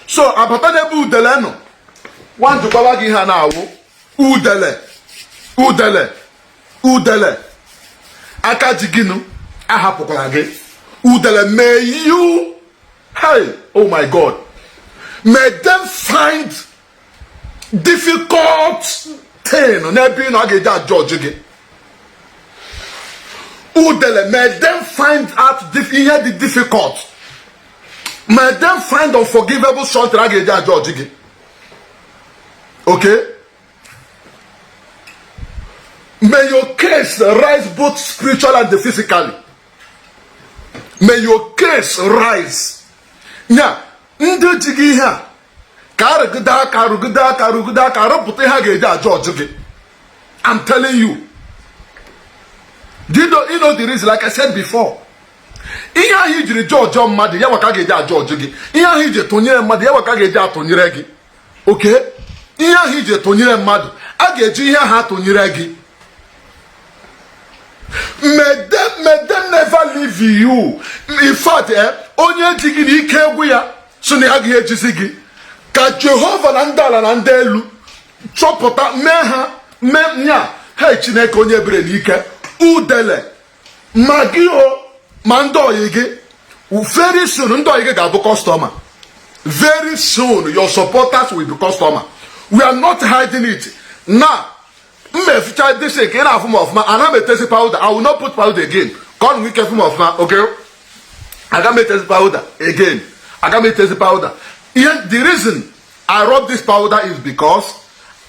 So abata n'ebe udele nọ, nwa njikwawa gị ihe a na-awụ udele, udele, udele aka ji gịnụ ahapụkwara gị. Udele, may you, hey, oh my God, may them find difficult thing n'ebe ị nọ a ga-eji ajọji gị. Udele, may them find out ihe dị difficult. May them find unforgivable something a ga-eji ajọji gị. Okay, may your case rise both spiritual and physically. May your case rise. Nya ndị ji gị ihe a ka arụgide aka, arụgide aka, arụgide aka, arụpụta ihe a ga-eji ajọji gị. I'm telling you. Do you know the reason? Like I said before, ihe ahụ ijiri jọjọ mmadụ ya ka a ga-eji ajọjụ gị. Ihe ahụ iji tụnyere mmadụ ya ka a ga-eji atụnyere gị. Oke ihe ahụ iji tụnyere mmadụ, a ga-eji ihe ahụ atụnyere gị. May them never leave you. In fact, onye ji gị na ike egwu ya so na ya gaghị ejizi gị. Ka Jehova na ndị ala na ndị elu chọpụta mee ha mee nya ha. Chineke onye ebere na ike, udele ma gị o ma ndị oyi gị, very soon ndị oyi gị ga-abụ customer. Very soon your supporters will be customer. We are not hiding it now. M eficha dịsị ka ị na-afụ m ọfụma. Ana m etezi powder. I will not put powder again ka ọ nwee ike fụ m ọfụma. Okay, aga m etezi powder again, aga m etezi powder. Ihe, the reason I rub this powder is because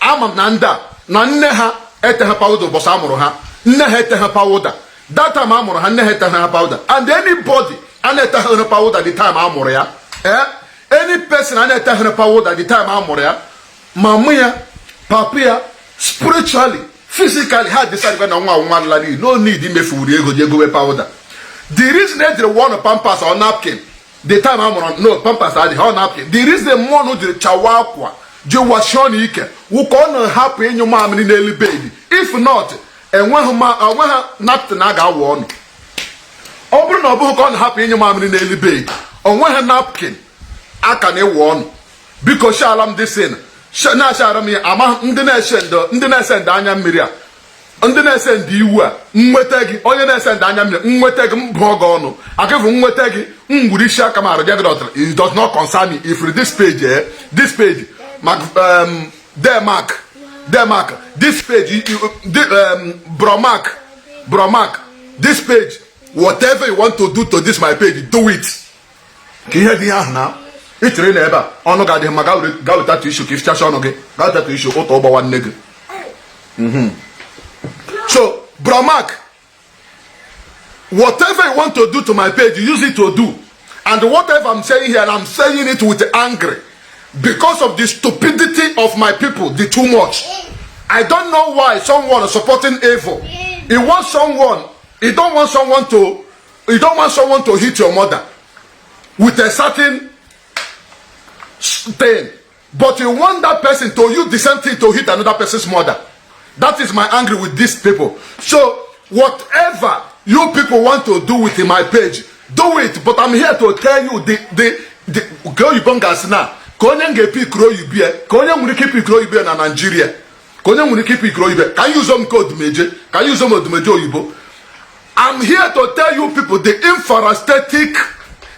ama m na ndị a na nne ha etegha powder ụbọchị amụrụ ha. Nne ha etegha powder that time amụrụ ha. Nne ha etegha ha powder. And anybody a na-etegha powder the time amụrụ ya, any person a na-etegha powder the time amụrụ ya, mama ya, papa ya, spiritually, physically, ha decide na nwa nwa nla n'iyi. No need imefu ego ji egowe powder. The reason ejiri one Pampers or napkin the time amụrụ, no, Pampers adịghị, ọ napkin. The reason mmụọ nụ jiri chawa akwa ji washie n'ike wụ ka ọ na-ahapụ ịnyụ mamịrị n'elu bed. If not, enweghị onweghị napkin a ga-awụ ọnụ. Ọ bụrụ na ọ bụghị ka ọ na-ahapụ ịnyụ mamịrị n'elu bed, onweghị napkin aka na-ewu ọnụ. Biko, shala m disin na-achara m ya. Ama ndị na-ese ndo, ndị na-ese ndo anya mmiri a, ndị na-ese ndị iwu a, nweta gị. Onye na-ese ndị anya mmiri, nweta gị, m bụọ gị ọnụ akịfụ. Nweta gị, m gwuru isi aka m arụ gị dọtara. It does not concern me if this page, this page, Mark, Denmark, Denmark, this page, Bromark, Bromark, this page, whatever you want to do to this my page, do it. Ka ihe dị ihe ahụ na ị chere na ebe a ọnụ ga-adịghị mma. Gaa weta tissue ka ifichasị ọnụ gị. Gaa weta tissue ụtọ ụgbawa nne gị. So Bromark, whatever you want to do to my page, use it to do. And whatever I'm saying here, and I'm saying it with angry because of the stupidity of my people, the too much. I don't know why someone is supporting evil. He wants someone, he don't want someone to, he don't want someone to hit your mother with a certain thing, but you want that person to use the same thing to hit another person's mother. That is my angry with these people. So whatever you people want to do with my page, do it. But I'm here to tell you the ka oyibo m ga-asị na ka onye m ga-epikiri oyibo ya, ka onye nwere ike ipikiri oyibo ya na Nigeria. Ka onye nwere ike ịpikiri oyibo, ka anyị ụzọ m nke Odumeje, ka anyị ụzọ m Odumeje oyibo. I'm here to tell you people the infrastatic,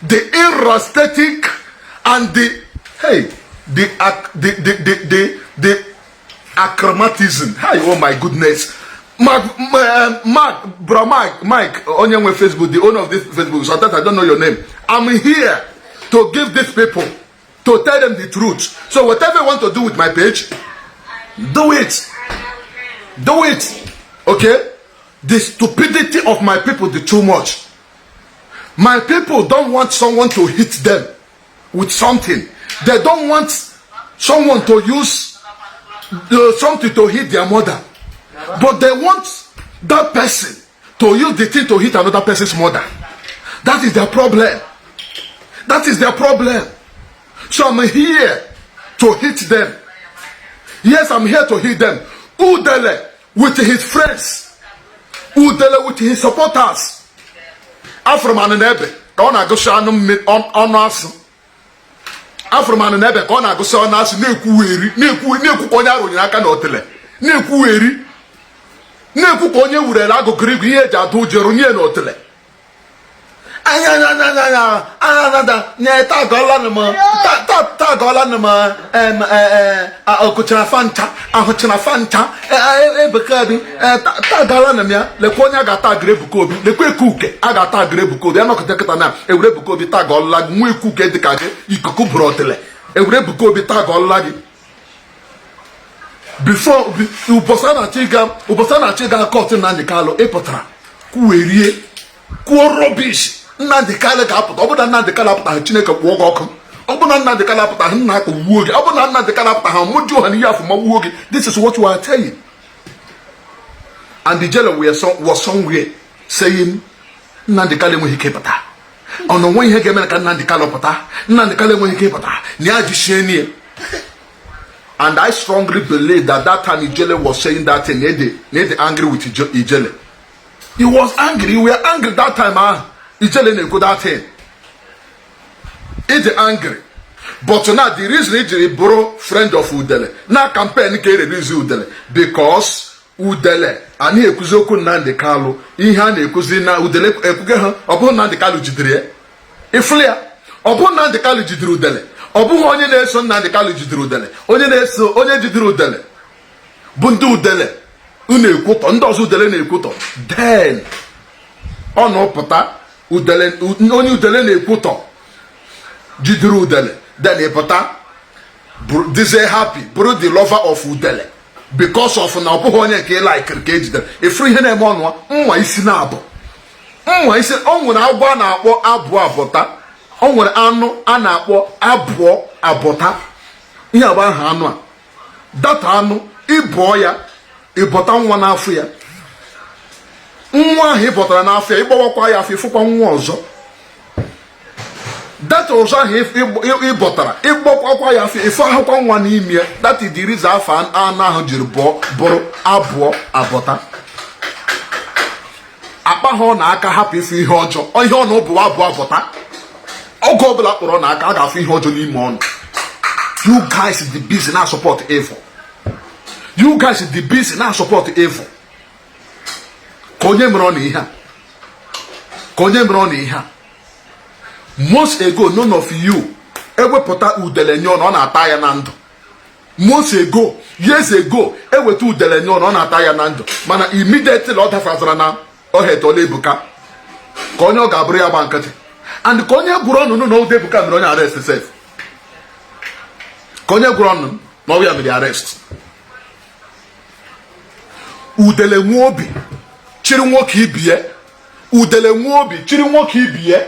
the irastatic and the, hey, the achromatism. Hey, oh my goodness. Mark, Mark, bro, Mike, Mike, onye nwe Facebook, the owner of this Facebook. Sometimes I don't know your name. I'm here to give these people, to tell them the truth. So whatever you want to do with my page, do it. Do it. Okay? The stupidity of my people is too much. My people don't want someone to hit them with something. They don't want someone to use something to hit their mother. But they want that person to use the thing to hit another person's mother. That is their problem. That is their problem. So I'm here to hit them. Yes, I'm here to hit them. Udele with his friends. Udele with his supporters. Afụrụ m anụ n'ebe ka ọ na-agụsị anụ ọnụ asụ. Afụrụ m anụ n'ebe ka ọ na-agụsị ọnụ asụ, na-ekwugheri, na-ekwu, na-ekwu ka onye arụnyere aka n'otele, na-ekwugheri, na-ekwu ka onye wurere agụgụrụ igwe, ihe eji adụ ụjọ rụnye n'otele. Anya anya anya anya anya anya nye tagọla m, tagọla m. Ọgụchara fancha, ahụchara fancha. Ebuka Obi, tagala m ya. Lekwa onye a ga-ata agịrị Ebuka Obi. Lekwa eke uke a ga-ata agịrị Ebuka Obi. Anọkọta kịta na ewere Ebuka Obi tagọla gị. Nwa eke uke dịka gị, ikuku bụrụ otele, ewere Ebuka Obi tagọla gị. Before ụbọchị a na-achọ ịga, ụbọchị a na-achọ ịga court Nnamdị Kanụ, ị pụtara kwuwerie, kwuo rubbish. Nnamdị Kanụ ga-apụta. Ọ bụrụ na Nnamdị Kanụ apụtaghị, Chineke kpụọ gị ọkụ. Ọ bụrụ na Nnamdị Kanụ apụtaghị, nna akpa gbuo gị. Ọ bụrụ na Nnamdị Kanụ apụtaghị, mụjuo ha n'ihe afọ ma gbuo gị. This is what you are telling. And the jailer was somewhere saying Nnamdị Kanụ enweghị ike ịpụta. Ọ na onwe ihe ga-eme ka Nnamdị Kanụ pụta. Nnamdị Kanụ enweghị ike ịpụta na ya jisie nie. And I strongly believe that that time Ijele was saying that thing, Nede angry with Ijele. He was angry. We were angry that time. Ah, Ijele na-ekwu that thing. He angry. But now the reason ijiri bụrụ friend of Udele na campaign ka erelease Udele, because Udele anaghị ekwuzi okwu Nnamdi Kalụ. Ihe a na-ekwuzi na Udele ekwuge ha, ọ bụghị Nnamdi Kalụ jidere ya. Ịfụlụ ya, ọ bụghị Nnamdi Kalụ jidere Udele. Ọ bụghị onye na-eso Nnamdi Kalụ jidere Udele. Onye na-eso onye jidere Udele bụ ndị Udele unu ekwutọ, ndị ọzọ Udele na-ekwutọ. Then ọ na-pụta Udele, onye Udele na-ekwutọ jidere Udele. Then ịpụta dizie happy, bụrụ the lover of Udele, because of na ọ bụghị onye nke ị likeri ka ejidere. Ifuru ihe na-eme ọnụ nwa isi na-abụ nwa isi. O nwere agwọ a na-akpọ abụọ abụta. O nwere anụ a na-akpọ abụọ abụta. Ihe abụ aha anụ a, data anụ ịbụọ ya, ịbọta nwa n'afọ ya. Nwa ahụ ịbọtara n'afọ ya, ịgbawakwa ya afọ, ịfụkwa nwa ọzọ. Data ọzọ ahụ ịbọtara, ịgbawakwa ya afọ, ịfụ ahụkwa nwa n'ime ya. That is the reason afọ anụ ahụ jiri bụọ bụrụ abụọ abọta. Akpa ha ọ na-aka hapụ ịfụ ihe ọjọọ. Ihe ọ na ụbụwa abụọ abọta, oge ọbụla kpọrọ n'aka, a ga-afụ ihe ọjọọ n'ime ọnụ. You guys dị busy na support evil. You guys dị busy na support evil. Ka onye mere ọ na ihe a, ka onye mere ọ na ihe a. Months ago, none of you ewepụta Udele nye ọ na-ata ya na ndụ. Months ago, years ago, eweta Udele nye ọ na-ata ya na ndụ. Mana immediately ọ dafazara na ohetọla Ebuka, ka onye ọ ga-abụrụ ya gba nkịtị. And ka onye gwuru ọnụnụ na ụda Ebuka mere onye arrest sef. Ka onye gwuru ọnụ na ọ ya mere arrest. Udele nwe obi chịrị nwoke ibie. Udele nwe obi chịrị nwoke ibie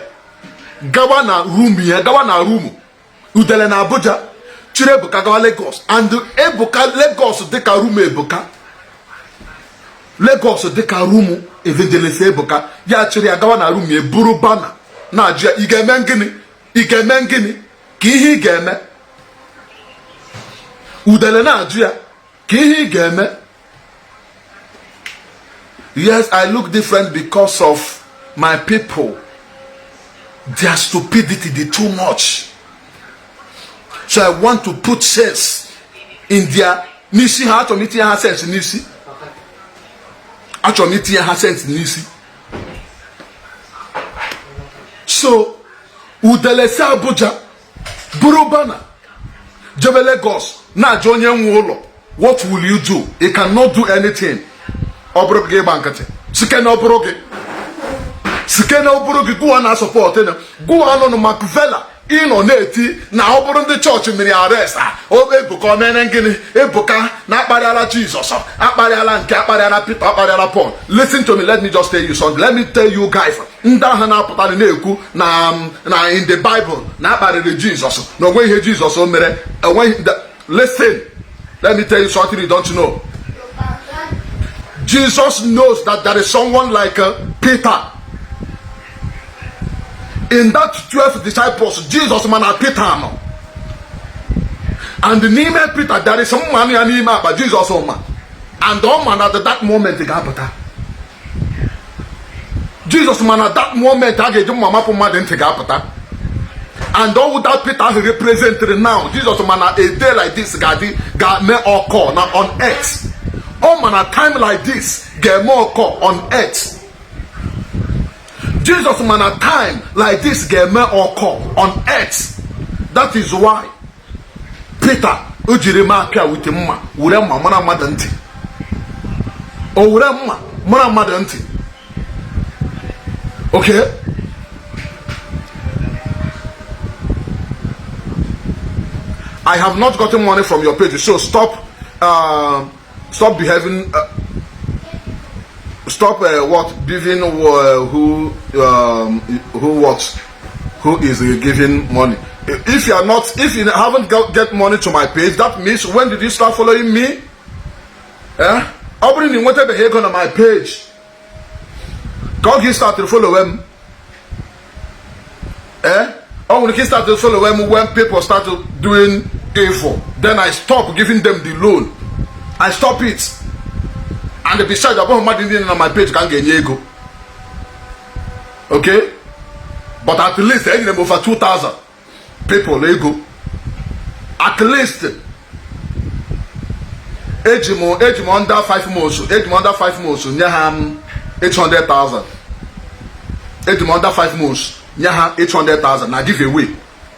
gawa na room ya, gawa na room Udele na Abuja, chịrị Ebuka gawa Lagos. And Ebuka, Lagos dịka room Ebuka, Lagos dịka room Evangelist Ebuka. Ya chịrị ya gawa na room ya, buru banner na-ajụ ya, "Ị ga-eme gịnị? Ị ga-eme gịnị? Ka ihe ị ga-eme?" Udele na-ajụ ya, "Ka ihe ị ga-eme?" Yes, I look different because of my people. Their stupidity dey too much, so I want to put sense in their n'isi ha. Achọrọ m itinye ha sense n'isi. Achọrọ m itinye ha sense n'isi. So udele si Abuja buru banner jebe Lagos na-ajụ onye nwe ụlọ, what will you do? You cannot do anything. Ọ bụrụ gị, ịgba nkịtị sike na ọ bụrụ gị, sike na ọ bụrụ gị, gụwa na support na gụwa nọ na Macvela ịnọ na-eti na ọ bụrụ ndị chọọchị mere arrest a. Ebuka o mere gịnị? Ebuka na akparịala Jizọs, akparịala nke, akparịala Peter, akparịala Paul. Listen to me, let me just tell you something. Let me tell you guys, ndị ahụ na-apụta na-ekwu na in the Bible na akparịrị Jizọs, na onwe ihe Jizọs o mere enweghị. Listen, let me tell you something you don't know. Jesus knows that there is someone like Peter in that 12 disciples. Jesus mana Peter nọ, and n'ime Peter there is mmanụ ya n'ime akpa. Jesus ma, and ọ ma na that moment ga-apụta. Jesus ma na that moment a ga-eji mma mapụ mmadụ ntị ga-apụta, and all that Peter ahụ represented now. Jesus ma na a day like this ga-adị, ga-eme ọkọ na on earth. Ọ ma na time like this ga-eme ọkọ on earth. Jesus ma na time like this ga-eme ọkọ on earth. That is why Peter o jiri mapịa wute mma, were mma mara mmadụ ntị. O were mma mara mmadụ ntị. Okay, I have not gotten money from your page, so stop behaving, stop what giving, who what who is giving money. If you are not, if you haven't get money to my page, that means when did you start following me? Eh, ọ bụrụ na ị nwetabeghị ego na my page, ka ọ gị start follow m. Eh, ọ nwere ike start follow m when people start doing evil, then I stop giving them the loan. I stop it. And besides, ọ bụghị mmadụ ndị na my page ka m ga-enye ego. Okay, but at least enyere m over 2000 people ego. At least eji m under 5 months, eji m under 5 months nye ha m 800,000. Eji m under 5 months nye ha 800,000 na give away.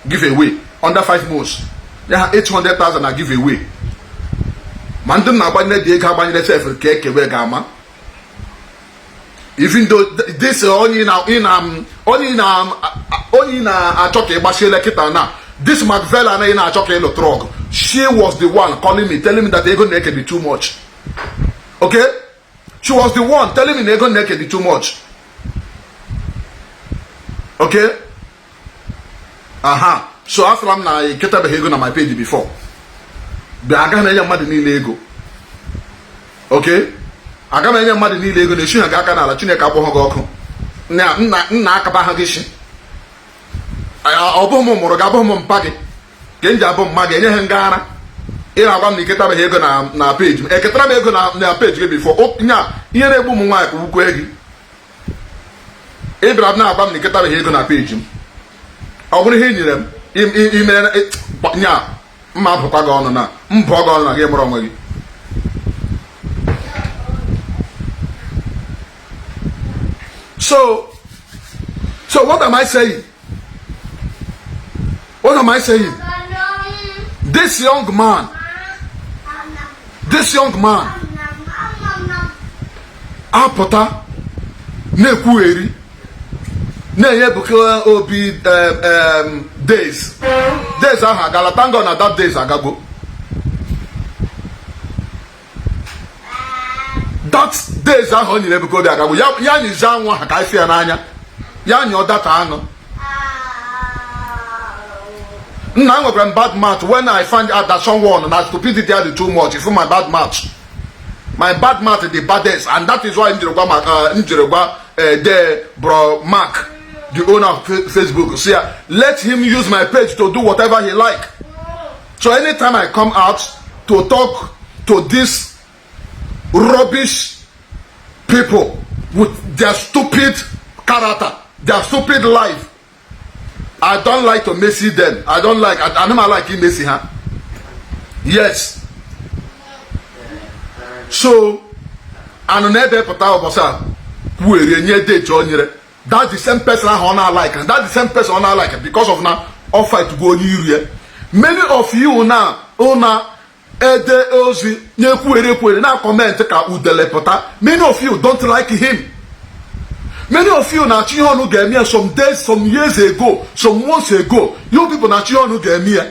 Give away under 5 months, nye ha 800,000 na give away. Ma ndị m na-agbanyere dị ego agbanyere sef ka ekewe ga-ama. Even though this onye ị na-achọ ka ị gbasiele kịta na this Macvela anaghị na-achọ ka ị lụtụrụ ọgụ, she was the one calling me, telling me that ego na-eke dị too much. Okay, she was the one telling me na ego na-eke dị too much. Okay, aha. So asịra m na eketabeghị ego na my page before. Bịa, agaghị m enye mmadụ niile ego. Okay, aga m enye mmadụ niile ego na-esi ha gị aka n'ala. Chineke akpọghị gị ọkụ. Nna nna akaba ha gị shi. Ọ bụghị m mụrụ gị, abụghị m mpa gị ka m ji abụ mma gị enye ha ngara. Ị na-agwa m na iketabeghị ego na page m. Eketara m ego na page gị before nya ihe na-egbu ụmụ nwaanyị ka ukwu gị. Ị bịara na-agwa m na iketabeghị ego na page m. Ọ bụrụ ihe i nyere m imere nya mma bụkwa gị ọnụ na mbọ gị ọnụ na gị mụrụ onwe gị. So what am I saying? What am I saying? This young man, this young man apụta na-ekwugheri, na-enye Ebuka Obi days. Days ahụ agala. Thank God na that days agago. That days ahụ o nyere Ebuka Obi agago. Ya nyizi anwụ ahụ ka anyị ya n'anya ya nyụọ data aṅụ. Nna, nwekwara m bad mouth. When I find out that someone na stupidity dị too much, if my bad mouth, my bad mouth the baddest. And that is why m jiri gwa m jiri gwa the bro Mark, the owner of Facebook, see, let him use my page to do whatever he like. So anytime I come out to talk to this rubbish people with their stupid character, their stupid life, I don't like to messy them. I don't like, I never like messy ha. Yes. So anụ na ebe pụta ụbọchị a kwuerie nye date o nyere that the same person ahụ ọ na-alike, that the same person ọ na-alike, because of na ọ fight go onye iru ya. Many of you na una ede ozi na-ekwuere ekwuere na comment ka udele pụta, many of you don't like him. Many of you na-achọ ihe ọnụ ga-eme ya. Some days, some years ago, some months ago, you people na-achọ ihe ọnụ ga-eme ya.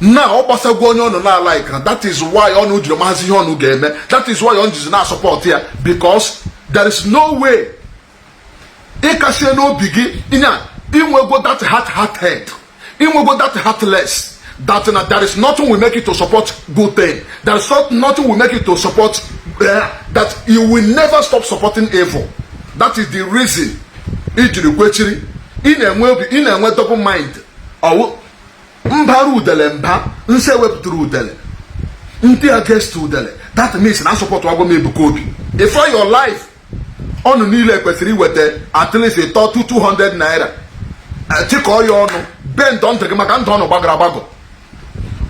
Na ọ gbasagwo onye ọnụ na-alike. That is why ọnụ jiri maazị ihe ọnụ ga-eme. That is why ọnụ jizi na-asupport ya, because there is no way ịkasie n'obi gị ịnya inwego that heart head, inwego that heartless, that na there is nothing will make you to support good thing. There is not, nothing will make you to support that you will never stop supporting evil. That is the reason ijiri kwechiri ị na-enwe obi, ị na-enwe double mind. Ọwụ mbara udele mba nsị ewepụtara udele ndị against udele. That means na support agwa m Ebuka Obi. For your life, ọnụ niile kwesịrị iweta at least ịtọ 200 naira, chịkọọ ya ọnụ, bend ntị gị maka ndụ ọnụ gbagọrọ agbagọ.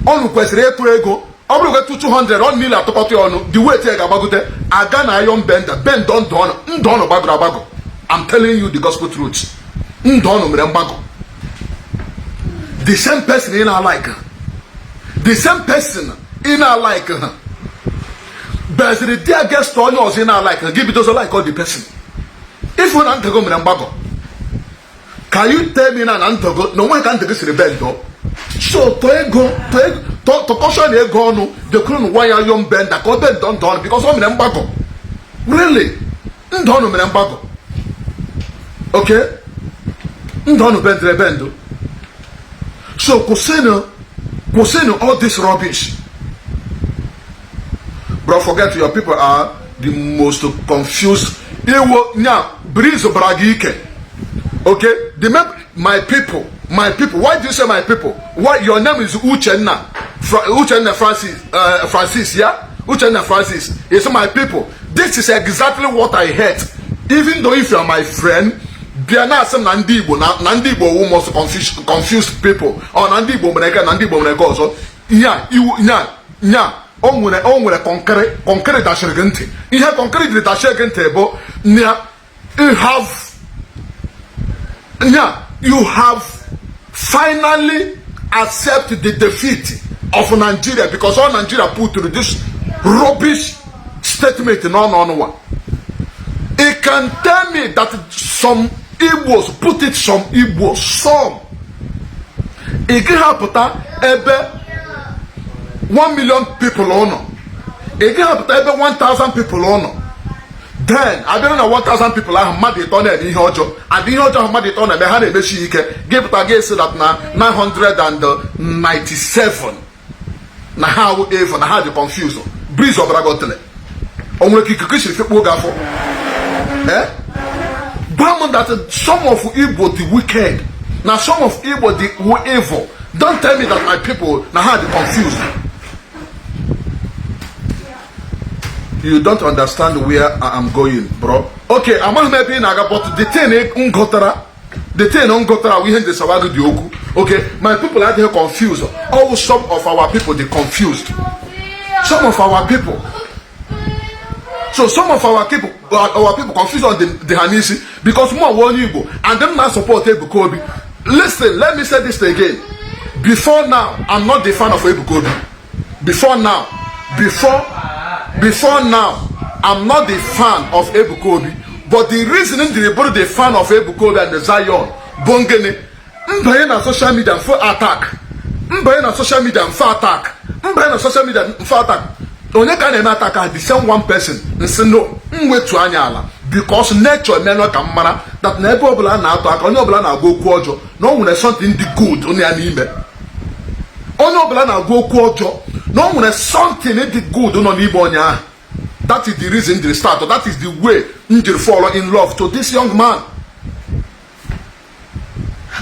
Ọnụ kwesịrị ịtụ ego, ọ bụrụ wetu 200, ọnụ niile atụkọta ya ọnụ, the weight ya ga-agbagote aga na iron bender bend ndụ ọnụ. Ndụ ọnụ gbagọrọ agbagọ. I'm telling you the gospel truth. Ndụ ọnụ mere mgbagọ. The same person ị na-alike, the same person ị na-alike ha beziri dị against onye ọzọ ị na-alike gị, bidozo like all the person. Ifu na ntego mere mgbagọ, can you tell me na ntego na onwe ka ntego siri bend? So tọọ ego, tọkọshọ na ego ọnụ dekwuru nwa ya iron bender ka ọ bend ndụ ọnụ, because ọ mere mgbagọ. Really, ndụ ọnụ mere mgbagọ. Okay, ndụ ọnụ bendere bendụ. So kwụsịnụ, kwụsịnụ all this rubbish. Bro, forget, your people are the most confused. Iwo nya breeze bara gị ike. Okay, the my people, my people. Why do you say my people? Why? Your name is Uchenna. Uchenna Francis, Francis, yeah. Uchenna Francis is my people. This is exactly what I hate. Even though if you are my friend, bịa na-asị m na ndị Igbo na ndị Igbo wu most confused people, ọ na ndị Igbo mere nke na ndị Igbo mere nke ọzọ. Nya iwu nya nya o nwere kọnkịrị, kọnkịrị dachiri gị ntị. Ihe kọnkịrị jiri dachie gị ntị bụ na you have nya you have finally accept the defeat of Nigeria, because all Nigeria put through this rubbish statement n'ọnụ ọnụwa. It can tell me that some Igbos put it, some Igbos, some ị gaghị apụta ebe 1 million people ụnọ, ị gaghị apụta ebe 1000 people ụnọ, then abịara na 1000 people ahụ, mmadụ ịtọ na-eme ihe ọjọọ, adị ihe ọjọọ ahụ mmadụ ịtọ na-eme, ha na-emechi ike. Gị pụta gị esi that na 997 na ha awụ efu, na ha dị confused. Breeze ọbara gotele o nwere ka ikuku siri fekpuo gị afọ. Eh, gwa m that some of Igbo dị wicked, na some of Igbo dị evil. Don't tell me that my people na ha dị confused. You don't understand where I am going, bro. Okay, amaghị m ebe ị na-aga, but the thing m gụtara, the thing m gụtara bụ ihe njesawa gị dị okwu. Okay, my people adịghị confused. All some of our people dị confused, some of our people. So some of our people confused on the ha n'isi, because mụ onwe onye Igbo and them na support Ebuka Obi. Listen, let me say this again. Before now, I'm not the fan of Ebuka Obi. Before now, before now, I'm not the fan of Ebuka Obi, but the reason m jiri bụrụ the fan of Ebuka Obi and the Zion bụ ngịnị? Mbanye na social media mfe attack, mbanye na social media mfe attack, mbanye na social media mfe attack. Onye ka a na-eme attack ahụ? The same one person. Nsị no, m wetu anya ala, because nature emenụ ka m mara that na ebe ọbụla a na-atụ aka, onye ọbụla na-agwa okwu ọjọọ, na o nwere something dị good ya n'ime. Onye ọbụla na-agwa okwu ọjọọ, na o nwere something dị good nọ n'ime onye ahụ. That is the reason jiri start. That is the way m jiri fall in love to this young man.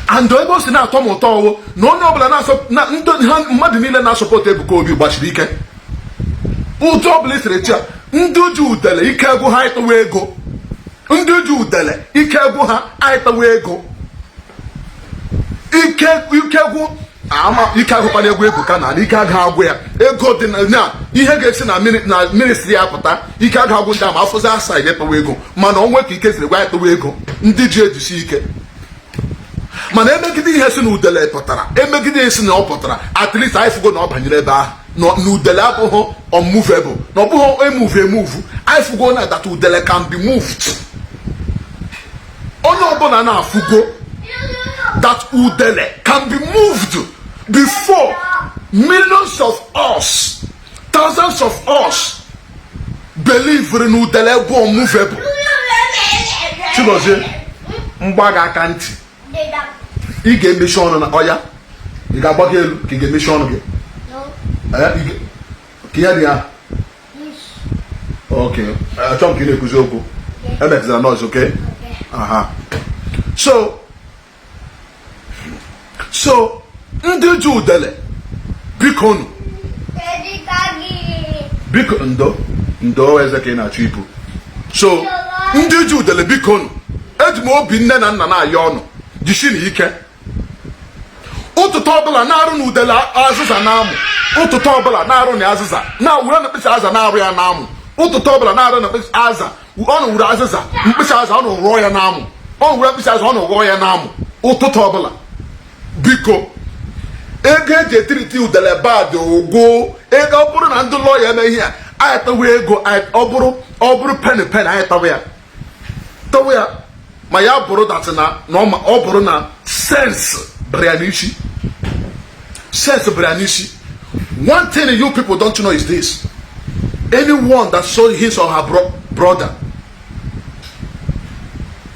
And ebe o si na-atọ m ụtọ ọwụ na onye ọbụla na-asọ na ndị ha mmadụ niile na-asupport Ebuka Obi gbachiri ike. Ụtụ ọbụla esiri chi a, ndị ji udele ike egwu ha ịtụwa ego, ndị ji udele ike egwu ha ịtụwa ego, ike ike egwu. Ama ike agụkwana egwu Ebuka na ike agaghị agwụ ya. Ego dị na ihe ga-esi na ministry ya pụta, ike agaghị agwụ ndị ama afụzi asa kpawa ego. Mana onwe ka ike siri gwa ya kpawa ego, ndị ji ejisi ike. Mana emegide ihe si na udele pụtara, emegide ihe si na ọ pụtara, at least anyị fụgo na ọ banyere ebe ahụ, na udele abụghị unmovable, na ọ bụghị emove emove. Anyị fụgo na that udele can be moved. Onye ọbụla na-afụgo that udele can be moved before millions of us, thousands of us believe na udele bụ unmovable. Chigozie, mgba gị aka ntị, ị ga-emechi ọnụ na ọya. Ị ga-agbago elu ka ị ga-emechi ọnụ gị ka ihe dị ya. Okay, achọrọ m ka ị na-ekwuzi okwu, emekizara noise. Okay, aha. So ndị ji udele, biko nu, biko, ndo ndo eze ka ị na-achọ ibu. So ndị ji udele, biko nu, eji m obi nne na nna na-ayọ ọnụ, jisi na ike. Ụtụtụ ọbụla na-arụ na udele azịza na-amụ, ụtụtụ ọbụla na-arụ na azịza na were na mkpịsị aza na-arụ ya na-amụ, ụtụtụ ọbụla na-arụ na mkpịsị aza ọnụ, were azịza mkpịsị aza ọnụ rụọ ya na-amụ, ọnụ were mkpịsị aza ọnụ rụọ ya na-amụ ụtụtụ ọbụla. Biko, ego eji etiriti udele bad ụgwụ ego. Ọ bụrụ na ndị lawyer eme ihe a, anyị tawa ego. Ọ bụrụ penny penny, anyị tawa ya, tawa ya. Ma ya bụrụ that na ọ bụrụ na sense bara ya n'isi, sense bara ya n'isi. One thing you people don't know is this: anyone that sold his or her brother,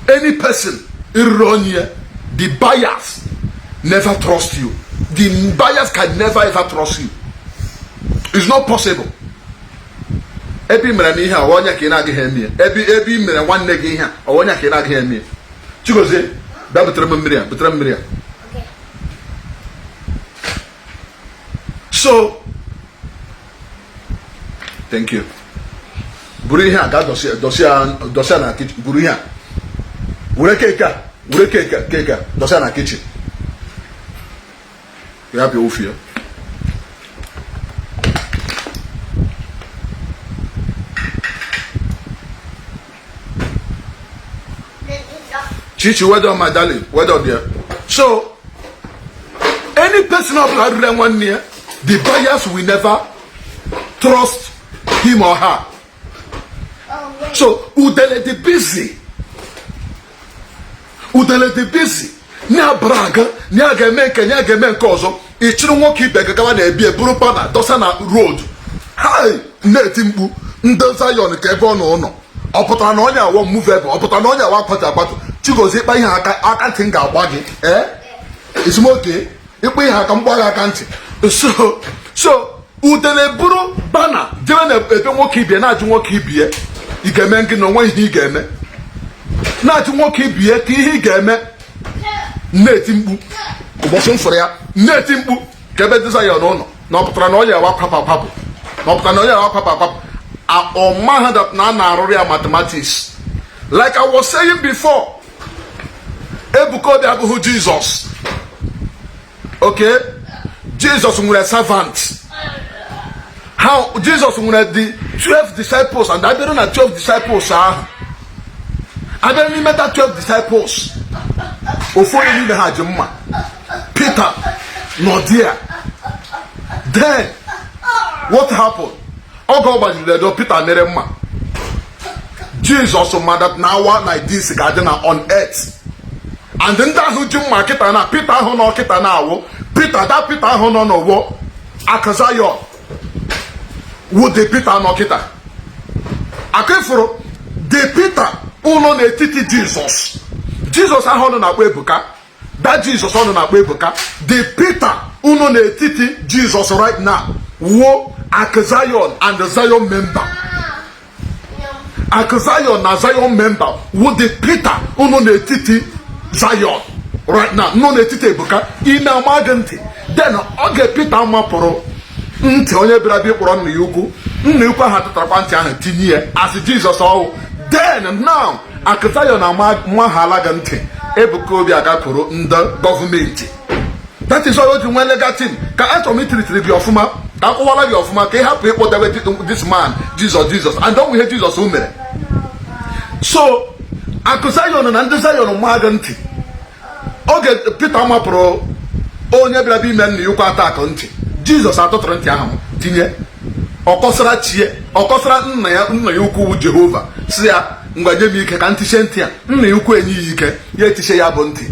any person iriri onye, the buyers never trust you. The buyers can never ever trust you. It's not possible. Ebe ị mere m ihe a, onye ka ị na-agaghị eme ya. Ebe ị mere nwanne gị ihe a, onye ka ị na-agaghị eme ya. Chigozie, bịa butere m mmiri a, butere m mmiri a. So thank you. Buru ihe a gaa dọsịa na kitchen. Buru ihe a, were cake a, were cake a dọsịa na kitchen. Ya bịa ofie. Chichi, well done, my darling. Well done there. So, any person of rere nwanne ya, the buyers will never trust him or her. So, udele dị busy. Udele dị busy. Na-abraga, na ga-eme nke, na ga-eme nke ọzọ. Ị chịrị nwoke ibe gị gawa na-ebi eburu banner dọsa na road. Hai, na-eti mkpu ndị Zion ka ebe ọ nọ ụnọ. Ọ pụtara na onye awa movable, ọ pụtara na onye awa akwatu akwatu. Chigozie, ịkpa ihe aka aka ntị m ga-agba gị. Ee? Esemokwu ịkpa ihe aka mgba gị aka ntị. So udele buru banner jebe na ebe nwoke ibie, na-ajụ nwoke ibie, ị ga-eme gị na onwe ihe ị ga-eme, na-ajụ nwoke ibie ka ihe ị ga-eme, na-eti mkpu. Ụbọchị m fụrụ ya, na-eti mkpu ka ebe dị Zion ụlọ, na ọ pụtara na ọ ya awa kwapụ akwapụ, na ọ pụtara na ọ ya awa kwapụ akwapụ. Ọma that na a na-arụrụ ya mathematics. Like I was saying before, Ebuka Obi abụghị Jesus. Okay, Jesus nwere servant. How Jesus nwere the 12 disciples, and abịara na 12 disciples ahụ, abịara n'ime that 12 disciples, ofu onye n'ime ha ji mma. Peter nọ there. Then what happened? Oge ọ gbajiri edo, Peter mere mma. Jesus ma that na hour like this ga-adị na on earth, and ndị ahụ ji mma kịta na Peter ahụ nọ kịta na-awụ Peter, that Peter ahụ nọ n'ụwọ Akụ Zion wụ the Peter nọ kịta. Akụ the Peter ụlọ n'etiti Jesus, Jesus ahụ nọ na-akpọ Ebuka, that Jesus ọ nọ na-akpọ Ebuka, the Peter ụnọ n'etiti Jesus right now wo Akụ Zion and the Zion member. Akụ Zion na Zion member wo the Peter ụnọ n'etiti Zion right now, nọ n'etiti Ebuka ime ama gị ntị. Then oge Peter mapụrụ ntị onye bịara bịa kpọrọ nna ya ukwu, nna ukwu ahụ atụtarakwa ntị ahụ tinye ya asị Jizọs ọwụ. Then now Akụ Zion amaghala gị ntị. Ebuka Obi agakwuru ndị gọọmenti. That is why o ji nwee legal team. Ka achọrọ m itiritiri gị ọfụma, ka akọwara gị ọfụma, ka ị hapụ ịkpọdebe this man Jesus, Jesus, and ọ ihe Jesus mere. So akụ Zion na ndị Zion maa gị ntị. Oge Peter mapụrụ onye bịara bịa ime nna ya ukwu attack ntị, Jizọs atụtụrụ ntị ahụ tinye. Ọkọsara chie, ọkọsara nna ya, nna ya ukwu bụ Jehova, si ya, "Ngwa, nye m ike ka ntiche ntị a." Nna ya ukwu enye ya ike, ya etiche ya bụ ntị.